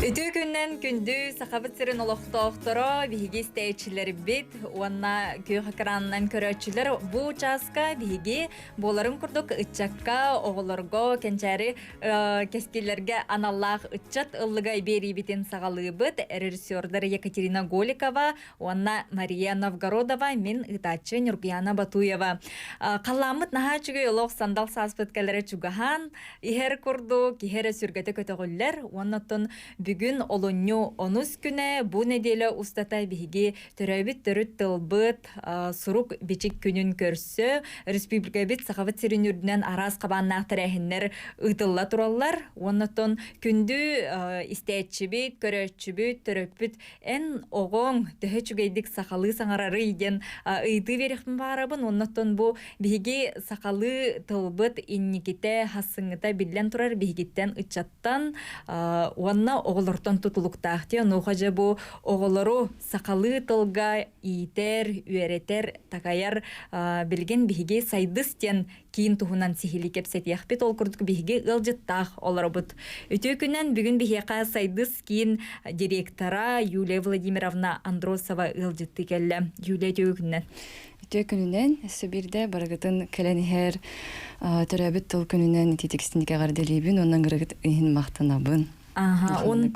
Үтүө күннэн күндү Сахабыт сирин олохтоохторо, биһиги истээччилэрбит уонна күөх экранынан көрөөччүлэр бу чааска биһиги буоларын курдук ыччакка, оҕолорго, кэнчээри кэскиллэргэ аналлаах ыччат ыллыга биэриибитин саҕалыыбыт. Режиссердар Екатерина Голикова уонна Мария Новгородова, мин ыытааччы Ньургуяна Батуева. Халлааммыт наһаа үчүгэй олох сандал сааспыт кэлэрэ чугаһаан иһэр курдук, киһи эрэ сүргэтэ көтөҕүллэр. Уонна оттон бүгүн олунньу онус күнэ бу нэдиэлэ устата биһиги төрөөбүт төрүт тылбыт сурук бичик күнүн көрсө республикабыт Сахабыт сирин үрдүнэн араас хабааннаах тэрээһиннэр ыытылла тураллар. Уонна оттон күндү истээччибит, көрөөччүбүт, төрөппүт эн оҕоҥ төһө үчүгэйдик сахалыы саҥарарый диэн ыйытыы биэриэхпин баҕарабын. Оннуттан бу биһиги сахалыы тылбыт инникитэ, хассыҥҥыта биллэн турар биһигиттэн ыччаттан уонна оҕолортон тутулуктаах дии. Онуоха дьэ бу оҕолору сахалыы тылга иитэр, үөрэтэр, такайар билигин биһиги Сайдыс диэн киин туһунан сиһилии кэпсэтиэхпит. Ол курдук биһиги ыалдьыттаах олоробут. Үтүө күнэн бүгүн биһиэхэ Сайдыс киин директора Юлия Владимировна Андросова ыалдьыттыы кэллэ. Юлия, үтүө күнүнэн. Үтүө күнүнэн, өссө биирдэ барыгытын кэлэн иһэр төрөөбүт тыл күнүнэн итиитиксиник эҕэрдэлиибин уонна ыҥырыгыт иһин махтанабын. Аха, он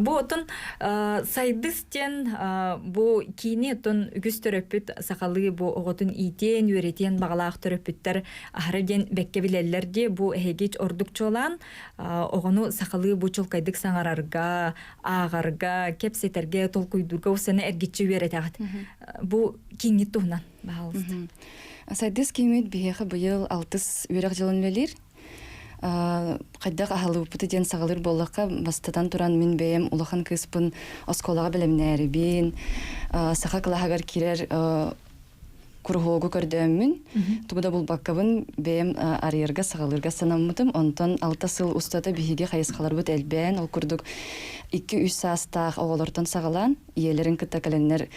бу отон сайдыс диэн бу киини отон үгүс төрөппүт сахалыы бу оҕотун иитиэн, үөрэтиэн баҕалаах төрөппүттэр аһара диэн бэккэ билэллэр дии бу эһиги ордук чуолаан оҕону сахалыы бу чулкайдык саҥарарга, ааҕарга, кэпсэтэргэ, толкуйдуурга усаны эргиччи үөрэтэҕит. Бу кииҥҥит туһунан баһаалыста. Сайдыс кииммит биһиэхэ быйыл алтыс үөрэх дьылын үлэлиир. Хайдах аһалыыппыты диэн саҕалыыр буоллахха, бастатан туран мин бэйэм улахан кыыспын оскуолаҕа бэлэмнээрибин, саха кылааһыгар киирэр куруһуогу көрдөөммүн, тугу да булбаккабын бэйэм арыйарга, саҕалыырга санаммытым. Онтон 6 сыл устата биһиги хайысхаларбыт элбээн, ол курдук 2-3 саастаах оҕолортон саҕалаан, ийэлэрин кытта кэлэннэр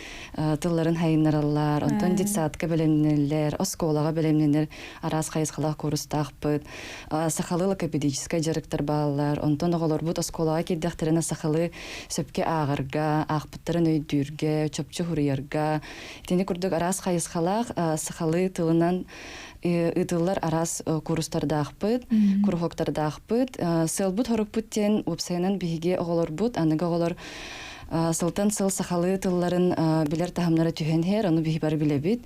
тылларын хайыннараллар, онтон детсадка бэлэмнэнэллэр, оскуолаҕа бэлэмнэнэр араас хайысхалаах куурустаахпыт, сахалыы логопедическай дьарыктар бааллар, онтон оҕолорбут оскуолаҕа киирдэхтэринэ сахалыы сөпкө ааҕарга, аахпыттарын өйдүүргэ, чопчу суруйарга, итини курдук араас хайысхалаах сахалыы тылынан ыытыллар араас куурустардаахпыт, куруһуоктардаахпыт. Сыалбыт-хорукпут диэн уопсайынан биһиги оҕолорбут, аныгы оҕолор сылтан сыл сахалыы тылларын билэр таһымнара түһэн иһэр, ону биһи бары билэбит.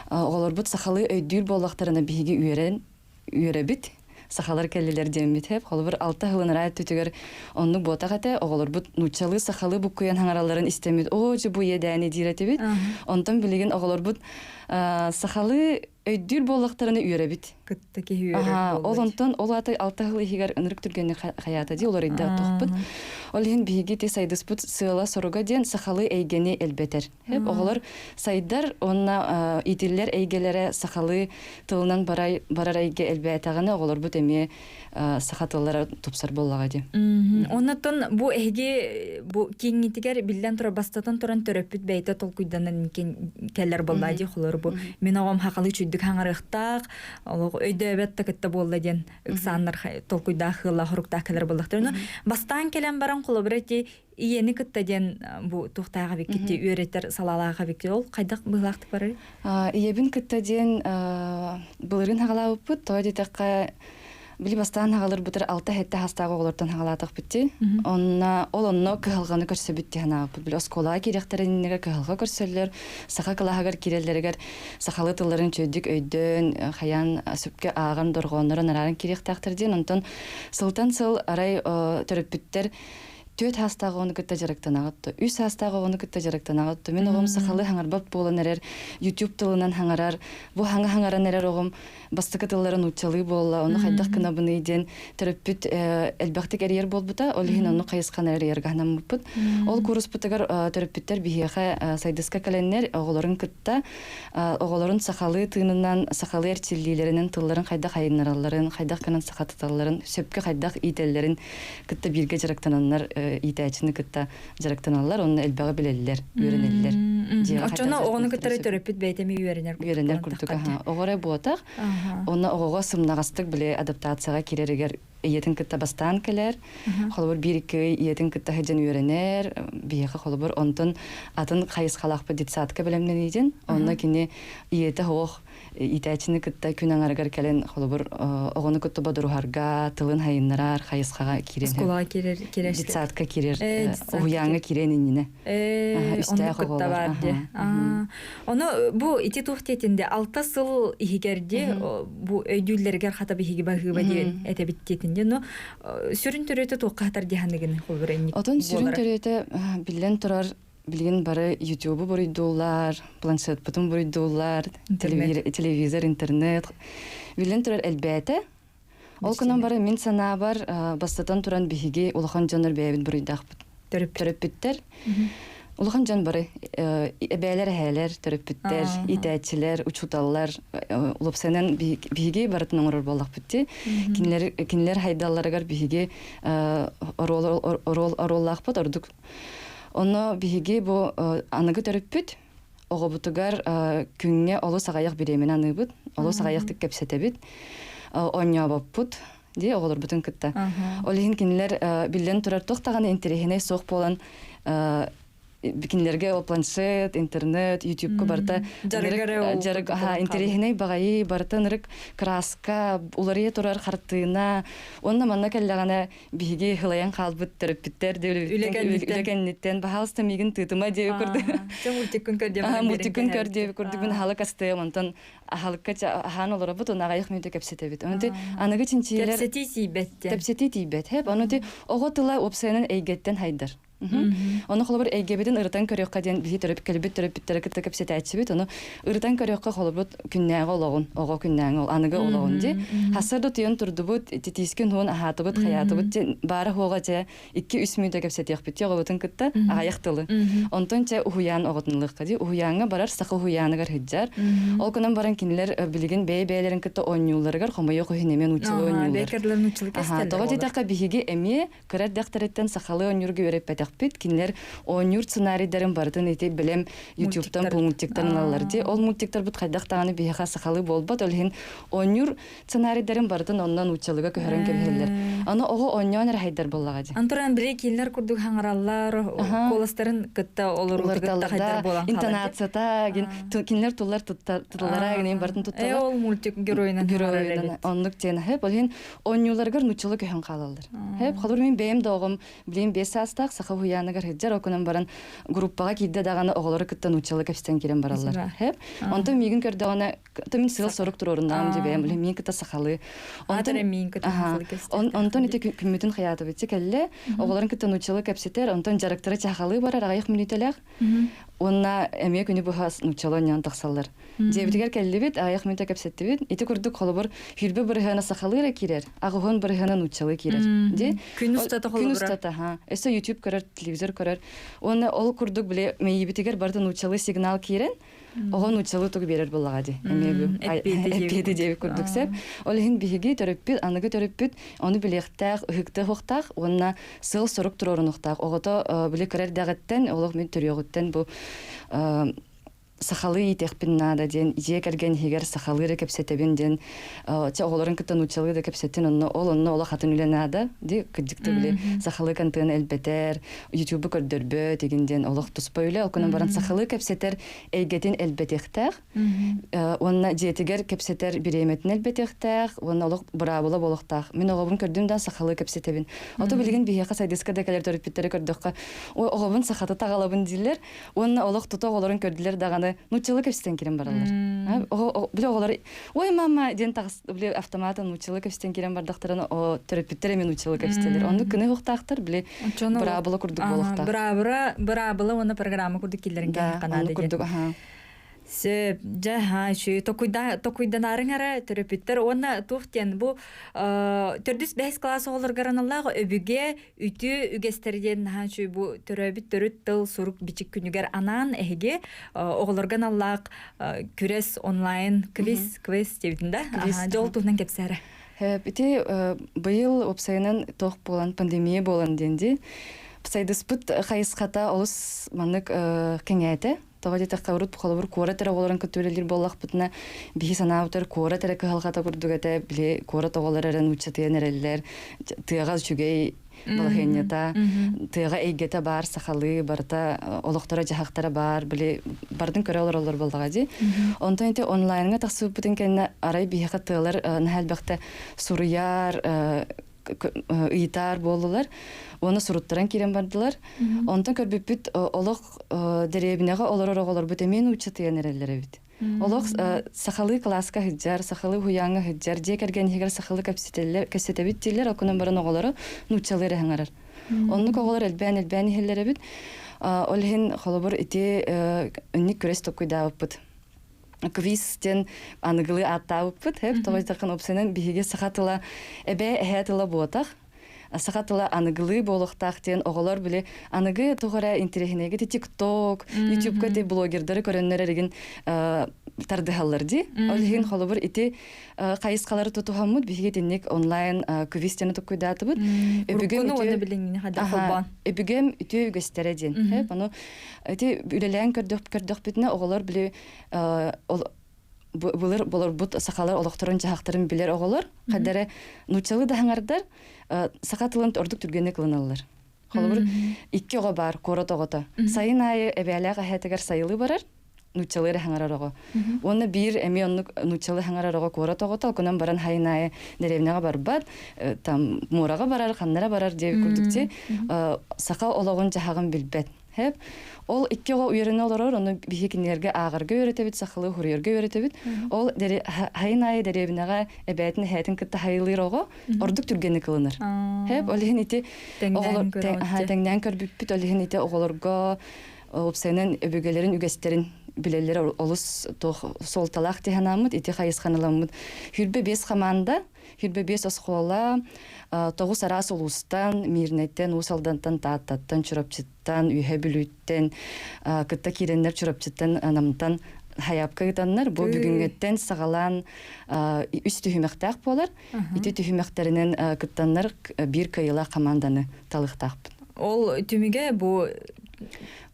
Оҕолорбут сахалыы өйдүүр буоллахтарына биһиги үөрэн үөрэбит. Сахалар кэллилэр диэммит хэп. Холобур, алта сылын ыраат түтүгэр оннук буотах этэ. Оҕолорбут нууччалыы сахалыы буккуйан хаҥаралларын истэммит, оо, дьэ бу иэдээни диир этибит. Онтон билигин оҕолорбут сахалыы өйдүүр буоллахтарына үөрэбит. Кытта киһи үөрэр Ол онтон ол аата алта сыл иһигэр ынырык түргэнник хайаата дии олоройда тохпут. Ол иһин биһиги ти сайдыспыт сыала-соруга диэн сахалыы эйгэни элбэтэр. Оҕолор сайдар уонна иитиллэр эйгэлэрэ сахалыы тылынан барар эйгэ элбээтэҕинэ оҕолорбут эмиэ саха тыллара тупсар буоллаҕа дии. Оннуттан бу эһиги бу кииҥҥитигэр биллэн турар бастатан туран төрөппүт бэйэтэ толкуйданан кэлэр буоллаа дии холор бу мин оҕом хахалыы чүйдүк хаҥарыахтаах олох өйдөөбөт да кытта буолла диэн ыксааннар толкуйдаах ыаллаах хоруктаах кэлэр буоллахтар. Бастаан кэлэн баран холобура ити ийэни кытта диэн бу туохтаах эбиккит үөрэтэр салаалаах эбиккит ол хайдах быһыылаахтык барарый? Ийэбин кытта диэн былырыын хаҕалаабыппыт тоҕо диэтэххэ били бастаан хаҕалырбытыр 6-7 хастаах оҕолортон хаҕалаатахпыт дии. Онно ол онно кыһалҕаны көрсөбүт дии санаабыппыт. Били оскуолаҕа киириэхтэрин кыһалҕа көрсөллөр, саха кылааһыгар киирэллэригэр сахалыы тылларын үчүгэйдик өйдөөн, хайаан сөпкө ааҕан дорҕооннорун арааран киириэхтээхтэр диэн. Онтон сылтан сыл арай төрөппүттэр 4 саастаах оҕону кытта дьарыктанаҕыт дуо? 3 саастаах оҕону кытта дьарыктанаҕыт дуо? Мин оҕом сахалыы хаҥарбат буолан эрэр, YouTube тылынан хаҥарар, бу хаҥа хаҥаран эрэр оҕом бастакы тыллара нууччалыы буолла, ону хайдах гынабыный диэн төрөппүт элбэхтик эрийэр буолбута, ол иһин оннук хайысханы эрийэргэ санаммыппыт. Ол кууруспутугар төрөппүттэр биһиэхэ Сайдыска кэлэннэр оҕолорун кытта оҕолорун сахалыы тыынынан, сахалыы эрчиллиилэринэн тылларын хайдах айыннаралларын, хайдах гынан сахатыталларын, сөпкө хайдах иитэллэрин кытта бииргэ дьарыктананнар иитээччини кытта дьарыктаналлар, онно элбэҕи билэллэр, үөрэнэллэр. Дьиэҕэ Оччоно хайдах оҕону дьарыктанар кытары сөп төрөппүт бэйэтэ эмиэ үөрэнэр курдук үөрэнэр буолан курдук таххар аха оҕо эрэ буотах Аха. онно оҕоҕо сымнаҕастык били адаптацияҕа киирэригэр ийэтин кытта бастаан кэлэр холобур биир икки ый ийэтин кытта сылдьан үөрэнэр биһиэхэ холобур онтон атын хайысхалаахпыт детсадка бэлэмнэниитин онно кини ийэтэ суох иитээччини кытта күн аҥарыгар кэлэн холобур оҕону кытта бодоруһарга тылын хайыннарар хайысхаҕа киирэн Оскуолаҕа киирэр киирэр детсадка киирэр Э, детсадка уһуйааҥҥа киирэн иннинэ Э, оннук үстээх кытта оҕолор баар дии. Ону бу ити туох диэтинде алта сыл иһигэр дии бу өйдүүллэригэр хата биһиги баһыыба диэн этэбит диэтинде. Но сүрүн төрүөтэ туохха хатар диһаныгын холбура инник Отон сүрүн буолара. төрүөтэ биллэн турар билигин бары ютубу буруйдууллар, планшетпытын буруйдууллар, Интернет. телевизор, интернет. Биллэн турар элбээтэ. Ол гынан бары мин санаабар бастатан туран биһиги улахан дьоннор бэйэбит буруйдаахпыт. Төрөппүт. Төрөппүттэр. Улахан дьон бары эбээлэр, эһээлэр, төрөппүттэр, иитээччилэр, учууталлар улапсанан биһиги барытын оҥорор буоллахпыт дии. Кинилэр кинилэр хайдалларыгар биһиги оруол оруол оруоллаахпыт ордук. Онно биһиги бу аныгы төрөппүт оҕобутугар күҥҥэ олус аҕыйах бириэмэни аныыбыт, олус аҕыйахтык кэпсэтэбит, оонньообоппут дии оҕолорбутун кытта. Ол иһин кинилэр биллэн турар туох даҕаны интэриэһинэй суох буолан кинилэргэ ол планшет, интернет, ютубка барыта дьарык интэриэһинэй баҕайы барыта ынырык краска, уларыйа турар хартыына. Уонна манна кэллэҕинэ биһиги хылайан хаалбыт төрөппүттэр үлэ кэнниттэн баһаалыста миигин тыытыма диэби курдук мультиккун көр мультиккун көр диэби курдук мин аһалык астыам онтон аһалыкка аһаан олоробут уонна аҕыйах мүнүүтэ кэпсэтэбит ону аныгы чинчийэлэр кэпсэтии тиийбэт кэпсэтии тиийбэт хэп ону оҕо тыла уопсайынан эйгэттэн хайдар Ону холобур эйгэбитин ырытан көрүөххэ диэн биһи төрөп кэлбит төрөппүттэрэ кытта кэпсэтээччибит. Ону ырытан көрүөххэ холобур күннээҕи олоҕун, оҕо күннээҕи аныгы олоҕун дии. Хассар да утуйан турдубут, титиискин хуун аһаатыбыт, хаyaатыбыт дии баара хуоҕа дьэ 2-3 мүнүүтэ кэпсэтиэхпит дии оҕобутун кытта аҕыйах тылы. Онтон чэ уһуйаан оҕотун ылыахха дии. Уһуйааҥҥа барар саха уһуйааныгар сылдьар. Ол гынан баран кинилэр билигин бэйэ-бэйэлэрин кытта оонньуулларыгар хомойуох иһин эмиэ нууччалыы оонньууллар. Бэкерлер нууччалыы Аха, тоҕо диэтэххэ биһиги эмиэ Кыра эрдэхтэриттэн сахалыы оонньуурга үөрэппэтэхпит. Кинилэр оонньуур сценарийдарын барытын ити бэлэм ютубтан бу мультиктан ылаллар дии. Ол мультиктарбыт хайдах даҕаны биһиэхэ сахалыы буолбат. Ол иһин оонньуур сценарийдарын барытын онно нууччалыыга көһөрөн кэбиһэллэр. Аны оҕо оонньоон эрэ хайдар буоллаҕа дии. Антуран били кинилэр курдук хаҥараллар, куоластарын кытта олоруу кытта хайдар буолан Интонацията, кинилэр туллар тутуллара гинин барытын тутталар. Ол мультик геройунан геройунан оннук диэн хеп. Ол иһин оонньууларыгар нууччалыы көһөн хаалаллар. Хэп, холобур мин бэйэм да оҕом билигин 5 саастаах саха уһуйааныгар сылдьар, окунан баран группаҕа киирдэ даҕаны оҕолору кытта нууччалыы кэпсэтэн киирэн бараллар. Хэп, онтон миигин көрдөҕүнэ, то мин сыал-сорук туруоруннаҕым дии бэйэм, миигин кытта сахалыы. Онтон миигин кытта сахалыы Онтон ити күммүтүн хаyaатыбытчы кэллэ, оҕолорун кытта нууччалыы кэпсэтэр, онтон дьарыктара чахалыы барар аҕыйах мүнүүтэлээх. Уонна эмиэ күнү быһа нууччалыы оонньоон тахсаллар. Дьиэбитигэр кэллибит, аҕыйах мүнүүтэ кэпсэттибит. Ити курдук холобур сүүрбэ бырыһыана сахалыы эрэ киирэр, аҕыһын бырыһыана нууччалыы киирэр. Ди Күн устата күн холобура. устата, ха. Өссө YouTube көрөр, телевизор көрөр. Уонна ол курдук били мэйиибитигэр барыта нууччалыы сигнал киирэн, оҕо нууччалыы тугу биэрэр буоллаҕа дии. Эмиэ бу Эппиэти эппиэти диэбит курдук сөп. Ол иһин биһиги төрөппүт, аныгы төрөппүт ону билиэхтээх, ыһыктыах уонна сыал-сорук туруорунуохтаах. Оҕото били кыра эрдэҕиттэн, олох мин төрүөҕүттэн бу сахалыы иитиэхпин наада диэн дьиэ кэргэн иһигэр сахалыы эрэ кэпсэтэбин диэн чэ оҕолорун кытта нууччалыы да кэпсэттин онно ол онно олох атын үлэ наада ди кырдьыкты били сахалыы контент элбэтэр ютубу көрдөрбөт игин диэн олох туспа үлэ ол гынан баран сахалыы кэпсэтэр эйгэтин элбэтиэхтээх уонна дьиэтигэр кэпсэтэр бириэмэтин элбэтиэхтээх уонна олох быраабыла буолуохтаах. Мин оҕобун көрдүм да сахалыы кэпсэтэбин. Ото билигин биһиэхэ сайдыска да кэлэр төрөппүттэри көрдөххө, ой оҕобун сахата таҕалабын дииллэр уонна олох тута оҕолорун көрдүлэр даҕаны нууччалыы кэпсэтэн киирэн бараллар. Били оҕолор ой мама диэн таҕыс били автоматын нууччалыы кэпсэтэн киирэн бардахтарына төрөппүттэр эмиэ нууччалыы кэпсэтэллэр. Оннук кыны уохтаахтар били быраабыла курдук буолуохтаах. Быраабыла быраабыла уонна программа курдук киллэрин Да, оннук курдук аха. Сөп, дьэ, ха, үчүгэй. Токуйданаарыҥ эрэ төрөппүттэр уонна туох диэн бу төрдүс бэһис кылаас оҕолоругар аналлаах өбүгэ үтүө үгэстэр диэн наһаа үчүгэй бу төрөөбүт төрүт тыл сурук бичик күнүгэр анаан эһиги оҕолорго аналлаах күрэс онлайн квиз квиз диэбитин да дьол туһунан кэпсээрэ. Ити быйыл уопсайынан туох буолан пандемия буолан диэн дии. Сайдыспыт хайысхата олус маннык кэҥээтэ. Тоҕо диэтэххэ, урут холобур куорат эрэ оҕолорун кытта үлэлиир буоллахпытына, биһи санаабытыгар куорат эрэ кыһалҕата курдук этэ, били куорат оҕолоро эрэ нууччатыйан эрэллэр, тыаҕа үчүгэй балаһыанньата, тыаҕа эйгэтэ баар, сахалыы барыта олохторо-дьаһахтара баар, били барытын көрө олороллор буоллаҕа дии. Онтон ити онлайҥҥа тахсыбыппытын кэннэ арай биһиэхэ тыалар наһаа элбэхтэ суруйар, ыйытаар буоллулар уонна суруттаран киирэн бардылар. Онтон көрбүппүт олох дэриэбинэҕэ олорор оҕолорбут эмиэ нууччатыйан эрэллэр эбит. Олох сахалыы кылааска сылдьар, сахалыы уһуйааҥҥа сылдьар, дьиэ кэргэн иһигэр сахалыы кэпсэтэллэр, кэпсэтэбит дииллэр, ол гынан баран оҕолоро нууччалыы эрэ саҥарар. Оннук оҕолор элбээн-элбээн иһэллэр эбит. Ол иһин холобур ити инник күрэс толкуйдаабыппыт. Квиз диэн аныгылыы ааттаабыппыт. Хэп тоҕо диэтэххин опсайынан биһиги саха тыла эбээ эһээ тыла буотах. Саха тыла аныгылыы буолуохтаах диэн оҕолор били аныгы туох эрэ интэриэһинэйгэ ти тикток, ютубка ти блогердары көрөннөр эригин тардыһаллар дии. Ол иһин холобур ити хайысхалары тутуһаммыт биһиги итинник онлайн квиз диэни туккуйдаатыбыт. Өбүгэм үтүө өбүгэм үтүө үгэстэрэ диэн. Ону ити үлэлээн көрдөхпүтүнэ оҕолор били былыр болорбут сахалар олохторун-дьаһахтарын билэр оҕолор хадары нууччалыы да хаҥардар саха тылын ордук түргэнник ылыналлар. Холобур, икки оҕо баар, куорат оҕото. Сайын аайы эбээлээх эһээтигэр сайылыы барар, нууччалыы эрэ хаҥарар оҕо. Уонна биир эмиэ оннук нууччалыы хаҥарар оҕо куорат оҕото, окунан баран хайын аайы дэриэбинэҕэ барбат, там муораҕа барар, ханнара барар диэбит курдук ти саха олоҕун-дьаһаҕын билбэт. Хэп. Ол икки оҕо үөрэнэ олорор, ону биһи кинилэргэ ааҕарга үөрэтэбит, сахалыы суруйарга үөрэтэбит. Ол хайын аайы дэриэбинэҕэ эбээтин эһээтин кытта хайылыыр оҕо ордук түргэнник ылынар. Хэп, ол иһин ити оҕолор тэҥнээн көрбүппүт, ол иһин ити оҕолорго уопсайынан өбүгэлэрин үгэстэрин билэллэрэ олус туох суолталаах дии санааммыт, ити хайысханы ыламмыт. 25 хамаанда 25 оскуола, тоҕус араас улуустан, Мирнэйтэн, Уус Алдантан, Тааттаттан, Чурапчыттан, Үөһэ Бүлүүттэн кытта киирэннэр Чурапчыттан, Намтан хайаапка ыытаннар бу бүгүҥҥэттэн саҕалаан үс түһүмэхтээх буолар. Ити түһүмэхтэринэн кыттаннар биир кыайыылаах хамаанданы талыахтаахпыт. Ол түмүгэ бу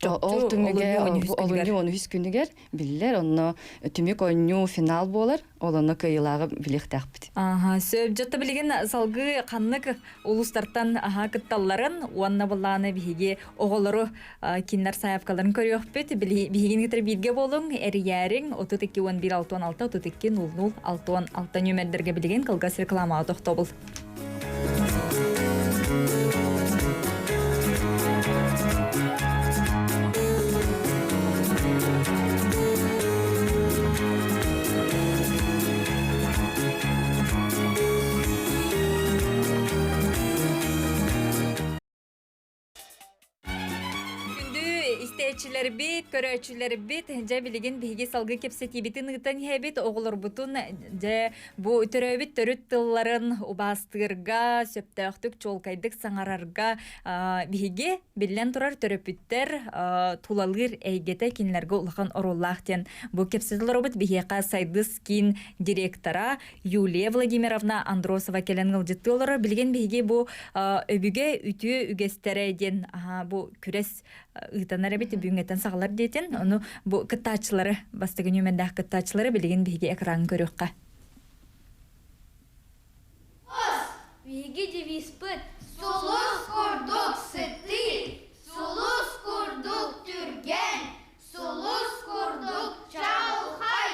Ол түмүгэ олунньу он үһүс күнүгэр биллэр. Онно түмүк оонньуу финал буолар. Ол онно кыайыылааҕы билиэхтээхпит. Аха, сөп. Дьотто билигин салгыы ханнык улуустартан аха кытталларын уонна былааны биһиги оҕолору кинилэр сайаапкаларын көрүөхпүт. Биһигин кытары бииргэ буолуҥ, эрийээриҥ 32 11 66 32 00 66 нүөмэрдэргэ билигин кылгас рекламаҕа тохтобул. Күндү истээччилэрбит, көрөөччүлэрбит, дьэ билигин биһиги салгыы кэпсэтиибитин ыытан иһэбит, оҕолорбутун дьэ бу төрөөбүт төрүт тылларын убаастыырга, сөптөөхтүк, чуолкайдык саҥарарга биһиги биллэн турар төрөппүттэр тулалыыр эйгэтэ кинилэргэ улахан оруоллаах диэн бу кэпсэтэ олоробут биһиэхэ Сайдыс киин директора Юлия Владимировна Андросова кэлэн ыалдьыттыы олорор. Билигин биһиги бу өбүгэ үтүө үгэстэрэ диэн бу күрэс ыытанар эбит бүгүҥҥэттэн саҕалар диэтин. Ону бу кыттааччылары, бастакы нүөмэрдээх кыттааччылары билигин биһиги экраҥҥа көрүөххэ. Биһиги девизпыт Сулус курдук сытыы, сулус курдук түргэн, сулус курдук чаҕылхай.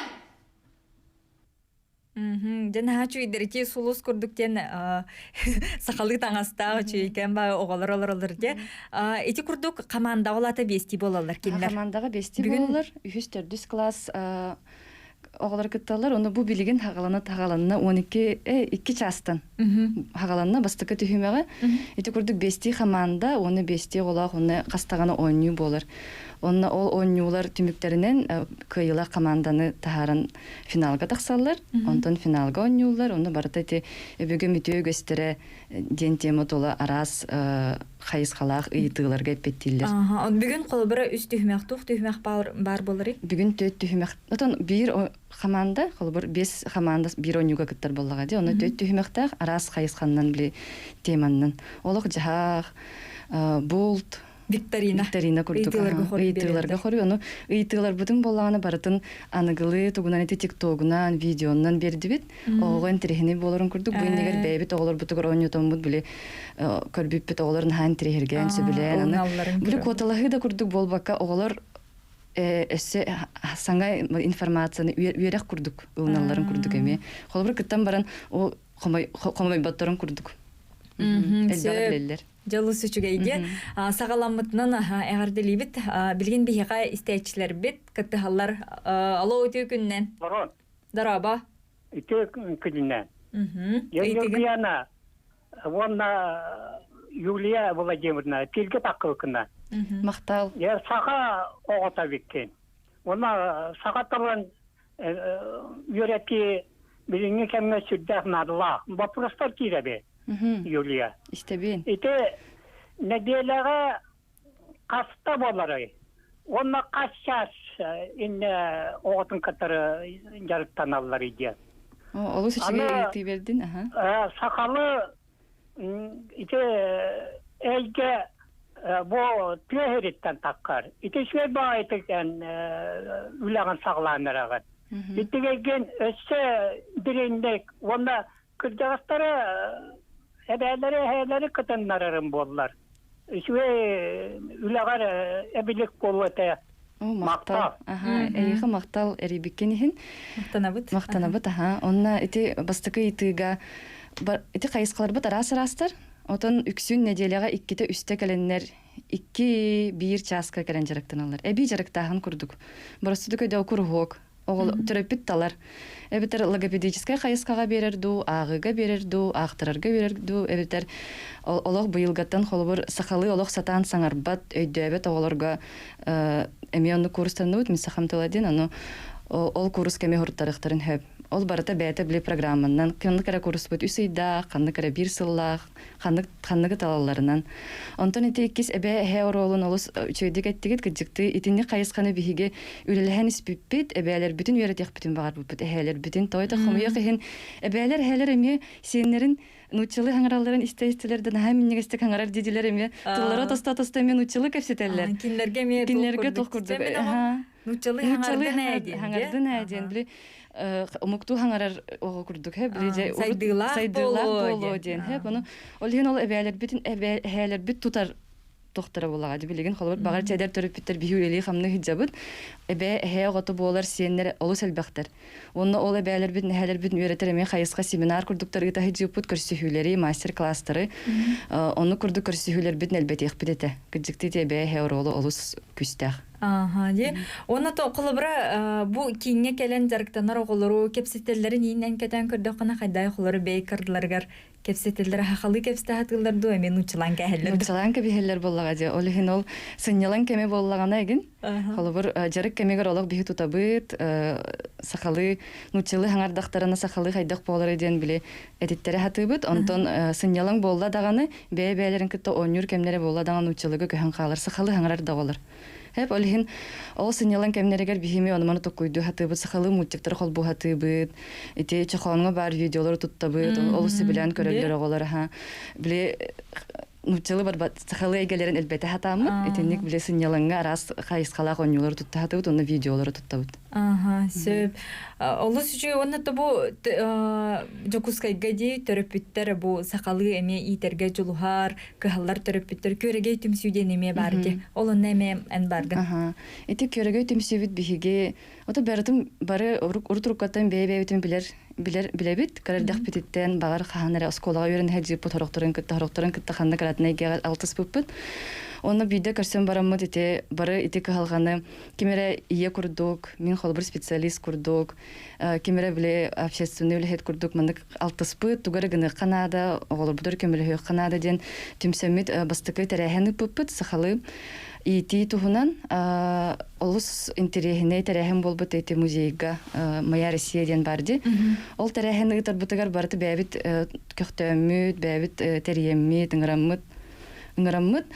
Дьэ наһаа үчүгэйдэр ити сулус курдук диэн сахалыы таҥастаах үчүгэйкээн баа оҕолор олороллор дии. Ити курдук хамаандаҕа улаата биэстии буолаллар кинилэр. Хамаандаҕа биэстии буолаллар. Үһүс, төрдүс класс оҕолор кытталлар. Ону бу билигин хаҕалана хаҕаланна 12 2 чаастан хаҕаланна бастакы түһүмэҕэ. Ити курдук биэстии хамаанда уонна биэстии оҕолоох уонна хас даҕаны оонньуу буолар. Онно ол оонньуулар түмүктэринэн кыайыылаах команданы таһааран финалга тахсаллар. Онтон финалга оонньууллар. Онно барыта ити өбүгэ үтүө үгэстэрэ диэн тема тула араас хайысхалаах ыйытыыларга эппиэттииллэр. Бүгүн холобура үс түһүмэх туох түһүмэх баар буоларый? Бүгүн төрт түһүмэх. Отон биир команда, холобур биэс команда биир оонньууга кыттар буоллаҕа дии. Онно төрт түһүмэхтээх араас хайысханнан били теманнан. Олох-дьаһах, булт, Викторина. Викторина курдук ыйытыыларга хоруй. Ону ыйытыыларбытын буоллаҕына барытын аныгылыы тугунан ити тиктогунан, видеоннан биэрдибит. Оҕоҕо интэриэһинэй буоларын курдук бу иннигэр бэйэбит оҕолорбутугар оонньотоммут били көрбүппүт оҕолор наһаа интэриэһиргээн сөбүлээн аны били куоталаһыы да курдук буолбакка оҕолор өссө саҥа информацияны үөрэх курдук ылыналларын курдук эмиэ. Холобур кыттан баран ол хомойботторун курдук. Элбэҕи билэллэр. Дьолус үчүгэйгэ саҕаламмытынан эҕэрдэлиибит. Билигин биһиэхэ истээччилэрбит кыттыһаллар. Алло, үтүө күннэн. Барон. Дорообо. Үтүө күнүнэн. Юлиана уонна Юлия Владимировна тилгэ таккылкына. Махтал. Я саха оҕото биккин. Уонна саха тылын үөрэтии билиҥҥи кэмҥэ сүрдээх наадалаах. Боппуруостар киирэби, Юлия. Истэбин. Ити нэдиэлэҕэ хаста буоларый? Уонна хас чаас иннэ оҕотун кытары дьарыктаналларый диэн. Олус үчүгэй ыйытыы бердин. Сахалы ити эйгэ бу тыа сириттэн таккар. Ити үчүгэй баҕайытык эн үлэҕин саҕалаан эрэҕин. Итигейген өссө дириҥник уонна кырдьаҕастары эбээлэри эһээлэри кытыннарарым буоллар. Үчүгэй үлэҕэр эбилик буолуо этэ. Махтал. Аха, эйиэхэ махтал эрийбиккин иһин. Махтанабыт. Махтанабыт, аха. Онно ити бастакы ыйытыыга ити хайысхаларбыт араас-араастар. Отон үксүн нэдиэлэҕэ иккитэ-үстэ кэлэннэр икки биир чааска кэлэн дьарыктаналлар. Эбии дьарыктааһын курдук. Боростуйдук өйдөөх куруһуок. Оҕол төрөппүт талар. Эбэтэр логопедическай хайысхаҕа биэрэр дуу, ааҕыыга биэрэр дуу, аахтарарга биэрэр дуу, эбэтэр олох быйылгаттан холобур сахалыы олох сатаан саҥарбат, өйдөөбөт оҕолорго эмиэ оннук курстанныбыт, мин сахам тыла диэн, ону ол курс кэми хуруттарыахтарын сөп. Ол барыта бэйэтэ били программанан ханнык эрэ курспут үс ыйдаах, ханнык эрэ биир сыллаах, ханнык ханныгы талалларынан. Онтон ити иккис эбээ эһээ оруолун олус үчүгэйдик эттигит, кырдьыктыы итинник хайысханы биһиги үлэлэһэн испиппит, эбээлэрбитин үөрэтиэхпитин баҕарбыппыт, эһээлэрбитин тоойто хомуйуох иһин эбээлэр эһээлэр эмиэ сиэннэрин нууччалыы хаҥаралларын истэ-истэлэр да наһаа минньигэстик хаҥарар диидилэр эмиэ тыллара тоста-тоста эмиэ нууччалыы кэпсэтэллэр. Кинилэргэ эмиэ кинилэргэ туох курдук нууччалыы хаҥардын ээ диэн хаҥардын ээ диэн били омуктуу хаҥарар оҕо курдук хэ били дьэ сайдыылаах сайдыылаах буолуо диэн хэ ону ол иһин ол эбээлэрбитин эһээлэрбит тутар тохтора буолаҕа дии билигин холобур баҕар эдэр төрөппүттэр биһи үлэлии хамныы сылдьабыт эбээ эһээ оҕото буолар сиэннэр олус элбэхтэр уонна ол эбээлэрбит эһээлэрбит үөрэтэр эмиэ хайысха семинар курдуктар ыыта сылдьыппыт көрсүһүүлэри мастер-класстары оннук курдук көрсүһүүлэрбитин элбэтиэхпит этэ кырдьыктыы ити эбээ эһээ оруола олус күүстээх. Ааха, дии. Уонна то холобура бу кииҥҥэ кэлэн дьарыктанар оҕолору кэпсэтэллэрин иинэн кэтээн көрдөххүнэ хайдах оҕолору бэйэ кардыларыгар кэпсэтэллэр хахалыы кэпсэтэ сатыыллар дуу эмиэ нууччалаан кээһэллэр Нууччалаан кэбиһэллэр буоллаҕа дии. Ол иһин ол сынньалаҥ кэмэ буоллаҕына игин. Холобур, дьарык кэмигэр олох биһи тутабыт, сахалыы, нууччалыы хаҥардахтарына сахалыы хайдах буоларый диэн били этиттэрэ сатыыбыт. Онтон сынньалаҥ буолла даҕаны, бэйэ-бэйэлэрин кытта оонньуур кэмнэрэ буолла даҕаны нууччалыыга көһөн хаалар, сахалыы хаҥарар да оҕолор. Хэп, ол иһин ол сынньалаҥ кэмнэригэр биһими ону-маны токкуйдуу сатыыбыт, сахалыы мультиктары холбуу сатыыбыт, ити чохооҥҥо баар видеолары туттабыт, олус сөбүлээн көрөллөр оҕолор аха. Били нууччалыы барбат сахалыы эйгэлэрин элбэтэ сатааммыт, итинник били сынньалаҥҥа араас хайысхалаах оонньуулары тутта сатыыбыт уонна видеолары туттабыт. Аха, сөп. Олус үчүгэй уонна бу Дьокуускайга дии төрөппүттэр бу сахалыы эмиэ иитэргэ дьулуһар, кыһаллар төрөппүттэр күөрэгэй түмсүү диэн эмиэ баар ди. Ол онно эмиэ эн бааргын. Аха. Ити күөрэгэй түмсүүбүт биһиги ото барытын бары урут-уруккаттан бэйэ-бэйэбитин билэр билэр билэбит. Онно биирдэ көрсөн бараммыт ити бары ити кыһалҕаны ким эрэ ийэ курдук, мин холобур специалист курдук, ким эрэ били общественный үлэһит курдук маннык алтыспыт, тугу эрэ гыныахха наада, оҕолорбутугар көмөлөһүөххэ наада диэн түмсэммит бастакы тэрээһин ыыппыппыт сахалыы иитии туһунан. Олус интэриэһинэй тэрээһин буолбут ити музейга «Моя Россия» диэн баар дии. Ол тэрээһин ыытарбытыгар барыта бэйэбит көхтөөммүт, бэйэбит тэрийэммит, ыҥыраммыт ыҥыраммыт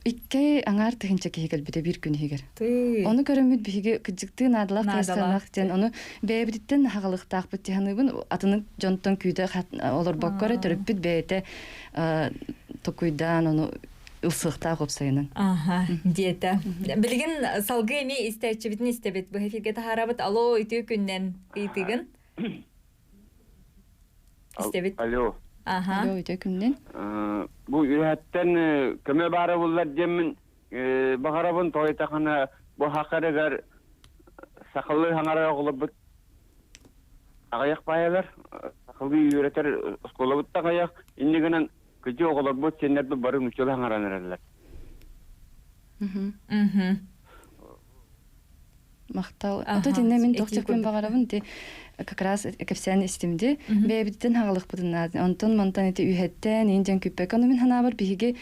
икки аҥаар тыһыынча киһи кэлбитэ биир күн иһигэр. Ону көрөммүт биһиги кыдьыктыы наадалаах хайысхалаах диэн ону бэйэбититтэн хаҕалыктаахпыт дии атыны дьонтон күүтэ олорбокко эрэ төрөппүт бэйэтэ токуйдаан ону ылсыахтаах уопсайынан. Аха, диэтэ. Билигин салгыы эмиэ истээччибитин истэбит. Бу эфиргэ таһаарабыт. Алло, үтүө күннэн ыйытыгын. Истэбит. Алло. Аха. Алло, үтүө күннэн. Бу үһэттэн көмө баара буллар диэммин баҕарабын тойтахына бу хакарыгар сахалыы хаҥара оҕолорбут аҕыйах баайалар сахалыы үөрэтэр оскуолабыт да аҕыйах инньэ гынан Кыдьы оҕолорбут сиэннэрбит бары нууччалыы хаҥаран эрэллэр. Махтал. Ото тинне мин туох сөппүн баҕарабын ти как раз кэпсээн истимди. Бэйэбититтэн хаҕалыхпытын наада. Онтон мантан ити үһэттэн иин дьэн күппэккэ. Ону мин ханаабар биһиги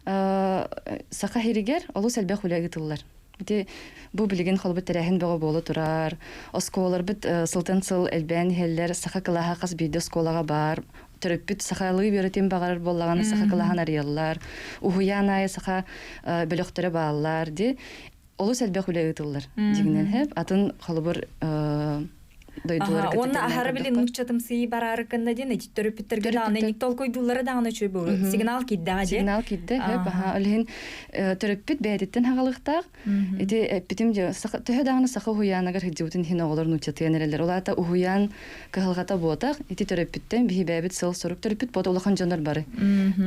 саха хиригэр олус элбэх үлэ ыытыллар. Ити бу билигин холбут тэрээһин бөҕө буола турар. Оскуолаларбыт сылтан сыл элбээн иһэллэр. Саха кылааһа хас биирдии оскуолаҕа баар. Төрөппүт сахалыы үөрэтин баҕарар буоллаҕына саха кылааһын арыйаллар. Уһуйаан аайы саха бөлөхтөрө бааллар ди. Олус элбэх үлэ ыытыллар. Дьиҥинэн хэп атын холобур дойдулары кытта Уонна аһара били нууччатымсыйыы бараары кынна диэн ити төрөппүттэргэ даҕаны ник толкуйдууллара даҕаны үчүгэй буолуо. Сигнал киирдэҕэ дии. Сигнал киирдэ, хөп, аха. Ол иһин төрөппүт бэйэтиттэн хаҕалыахтаах. Ити эппитим дьэ, төһө даҕаны саха уһуйааныгар сылдьыбытын иһин оҕолор нууччатыйан эрэллэр. Ол аата уһуйаан кыһалҕата буотах, ити төрөппүттэн биһи бэйэбит сыал-сорук төрөппүт буота улахан дьоннор бары.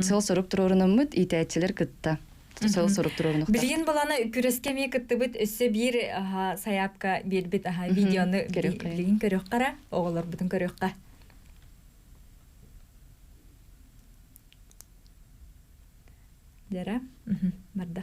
Сыал-сорук туруорунаммыт иитээччилэр кытта. Сыал-сорук туруорунуохтаах. Билигин баланы күрэскэ эмиэ кыттыбыт өссө биир сайаапка биэрбит видеону билигин көрүөххэ оҕолорбутун көрүөххэ. Дьара, барда.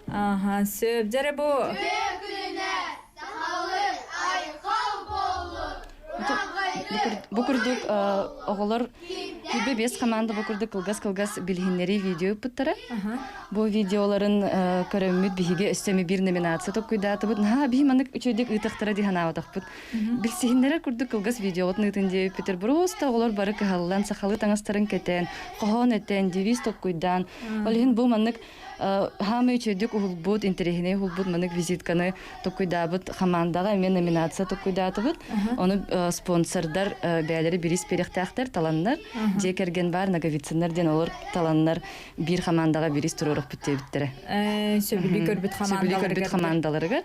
Аха, сөп. Дьэрэ бу Үтүө күнүнэ сахалыы айхал буоллун! Бу курдук оҕолор күүбэ биэс команда бу курдук кылгас-кылгас билиһиннэрии видео ыппыттара. Бу видеоларын көрөммүт биһиги өссө эми биир номинация токкуйдаатыбыт. Наһаа биһи маннык үчүгэйдик ыытахтара дии санаабатахпыт. Билсиһиннэрэр курдук кылгас видеоҕутун ыытын диэбиппитэр просто оҕолор бары кыһаллан сахалыы таҥастарын кэтэн, хоһоон этэн, девиз токкуйдаан. Ол иһин бу маннык хаамай үчүгэйдик уһулбут, интэриэһинэй уһулбут маннык визитканы токкуйдаабыт хамаандаҕа эмиэ номинация токкуйдаатыбыт. Ону спонсордар бэйэлэри бириис биэриэхтээхтэр, таланнар. Дьиэ кэргэн баар Ноговицыннар диэн олор таланнар биир хамаандаҕа бириис туруорукпут диэбиттэрэ. Сөбүлүү көрбүт Сөбүлүү көрбүт хамаандаларыгар.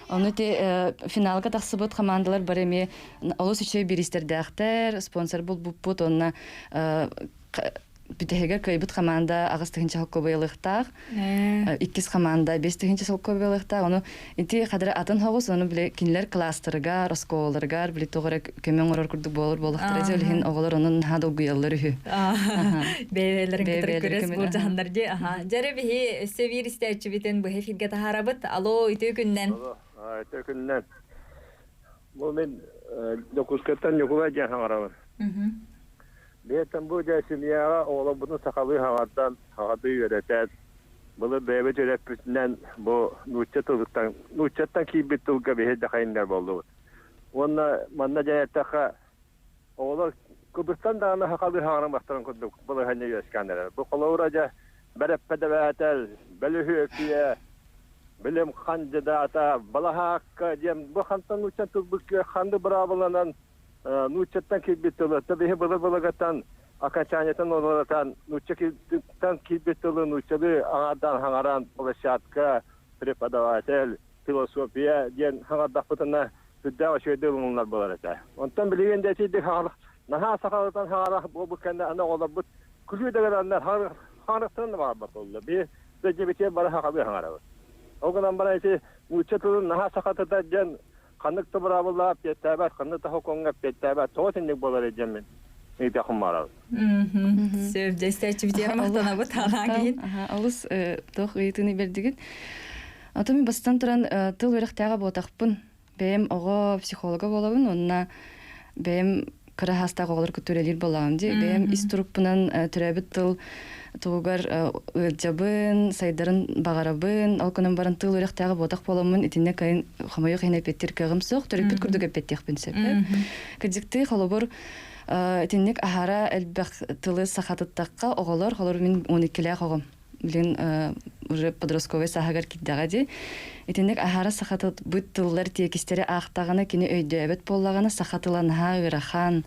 Ону ти финалга тахсыбыт хамаандалар бары эмиэ олус үчүгэй бириистэрдээхтэр, спонсор булбуппут уонна бүтэһигэр кыайбыт хамаанда 8 тыһыынча солкуобайалыахтаах, иккис хамаанда 5 тыһыынча солкуобайалыахтаах. Ону ити хадара атын хоҕус, ону били кинилэр класстарыгар, оскуолаларыгар били тоҕо эрэ көмө оҥорор курдук буолар буоллахтара. Ол иһин оҕолор онон наһаа долгуйаллар үһү. Бэйэлэрин кытары күрэс былдьаһаннар дии. Дьэрэ биһи өссө биир истээччибитин быһа эфиргэ таһаарабыт. Алло, үтүө күннэн. Алло, үтүө күннэн. Бу мин Дьокуускайтан Ньукулай диэн хаҥарабын. Биһиэттэн бу дьэ семьяҕа оҕолорбутун сахалыы хаҥардан, сахалыы үөрэтэн, былыр бэйэбит үөрэппитинэн бу нуучча тылыттан, нууччаттан киирбит тылга биһи дьахайыннар буоллубут. Уонна манна дьэ эттэххэ, оҕолор кыбыстан даҕаны сахалыы хаҥарымахтарын курдук балаһыанньа үөскээн эрэр. Бу холобура дьэ бэрэппэдэбээтэл, бөлүһүөпүйэ, билим хандьыдаата, балаһаакка диэн бу хантан нуучча тылбыт ханды быраабыланан нууччаттан киирбит тылы, биһи былыр-былыргыттан окончаниетын уларытан, нууччаттан киирбит тылы нууччалыы аҥаардаан хаҥаран площадка, преподаватель, философия диэн хаҥардахпытына сүрдээх үчүгэйдик ылыныллар буолар этэ. Онтон билигин да итирдик наһаа сахалытан хаҥарах буолбут кэннэ аны оҕолорбут күлүү да гынаннар хаҥарахтарын да баҕарбат буолла. Биһи дьэбитиэр бары сахалыы хаҥарабыт. Ол гынан баран ити нуучча тылын наһаа сахатыта диэн. Ханнык да быраабылаҕа эппиэттээбэт, ханнык да сокуоҥҥа эппиэттээбэт. Тоҕо итинник буолар диэммин ыйытыахпын баҕарабын. Сөп, дьэ истээччибитигэр махтанабыт анаан киһин. Олус туох ыйытыыны бэрдигит. Ото мин бастатан туран тыл үөрэхтээҕэ буотахпын. Бэйэм оҕо психолога буолабын уонна бэйэм кыра саастаах оҕолор кытта үлэлиир буоллаҕым дии. Бэйэм ис турукпунан төрөөбүт тыл туһугар ыалдьабын, сайдарын баҕарабын. Ол гынан баран тыл үөрэхтээҕэ буотах буоламмын итиннэ кайын хомойуох иһин эппиэттиир кыаҕым суох. Төрөппүт курдук эппиэттиэхпин сөп. Кырдьыктыы холобур итинник аһара элбэх тылы сахатыттахха оҕолор, холобур мин 12-лээх оҕом билин уже подростковай сааһыгар киирдэҕэ дии. Итинник аһара саха быт тыллар тиэкистэри аахтаҕына кини өйдөөбөт буоллаҕына саха тыла наһаа ыарахан,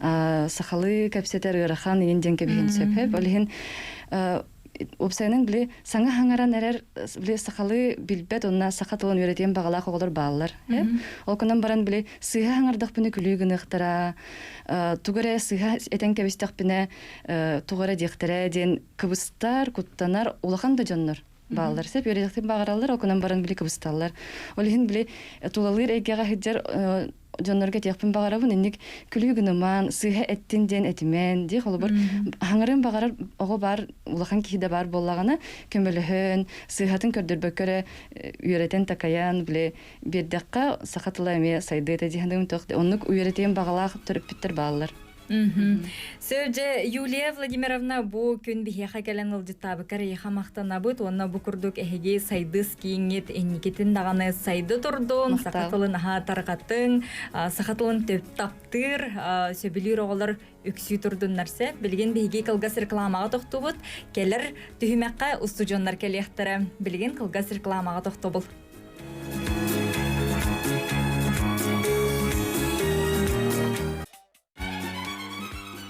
сахалыы кэпсэтэр ыарахан иин диэн кэбиһин сөп. Ол иһин уопсайынан били саҥа хаҥаран эрэр били сахалыы билбэт уонна саха тылын үөрэтиэн баҕалаах оҕолор бааллар. Ол гынан баран били сыыһа хаҥардахпына күлүү гыныахтара, тугу эрэ сыыһа этэн кэбистэхпинэ тугу эрэ диэхтэрэ диэн кыбыстар, куттанар улахан да дьоннор бааллар. Сөп үөрэхтин баҕараллар, ол гынан баран били кыбысталлар. Ол иһин били тулалыыр эйгэҕэ сылдьар дьоннорго этиэхпин баҕарабын, инник күлүү гынымаан, сыыһа эттин диэн этимэн, дии холобур хаҥырын баҕарар оҕо баар, улахан киһи да баар буоллаҕына, көмөлөһөн, сыыһатын көрдөрбөккө эрэ үөрэтэн такайан, били биэрдэххэ саха тыла эмиэ сайдыа этэ дии саныыбын. Оннук үөрэтиэн баҕалаах төрөппүттэр бааллар. Сөп дьэ, Юлия Владимировна бу күн биһиэхэ кэлэн ыалдьыттаабыккар эйиэхэ махтанабыт уонна бу курдук эһиги сайдыс кииҥҥит инникитин даҕаны сайды турдун, саха тылын аһа тарҕатыҥ, саха тылын таптыыр, сөбүлүүр оҕолор үксүү турдуннар сөп. Билигин биһиги кылгас рекламаҕа тохтубут. Кэлэр түһүмэххэ устудьуоннар кэлиэхтэрэ. Билигин кылгас рекламаҕа тохтобул.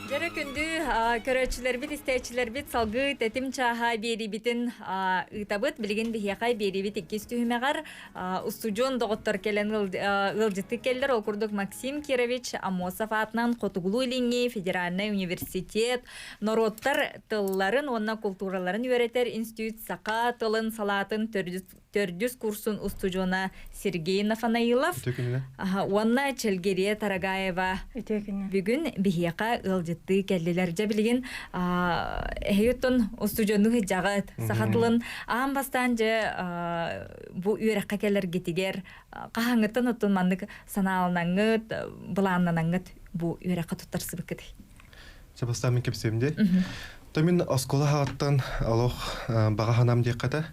Дьэрэ күндү көрөөччүлэрбит, истээччилэрбит салгыы тэтим чааһа биэриибитин ыытабыт. Билигин биһиэхэ биэриибит иккис түһүмэҕэр устудьуон доҕоттор кэлэн ыалдьыттык кэллэр. Ол курдук Максим Кирович Аммосов аатынан Хотугулуу-Илиҥҥи федеральнай университет норуоттар тылларын уонна култуураларын үөрэтэр институт саха тылын салаатын төрдүс курсун устудьуона Сергей Нафанаилов уонна Чэлгирия Тарагаева бүгүн биһиэхэ ыалдьыттыы кэллилэр. Дьэ билигин эһиги устудьуоннуу сылдьаҕыт. Саха тылын аан бастаан дьэ бу үөрэххэ кэлэргитигэр хаһааҥҥыттан оттон маннык санааланаҥҥыт, былааннанаҥҥыт бу үөрэххэ туттарсыбыккытый? Чэ бастаан мин кэпсиэм дии. То мин оскуола хаҕыттан олох баҕа санаам диэххэ этэ.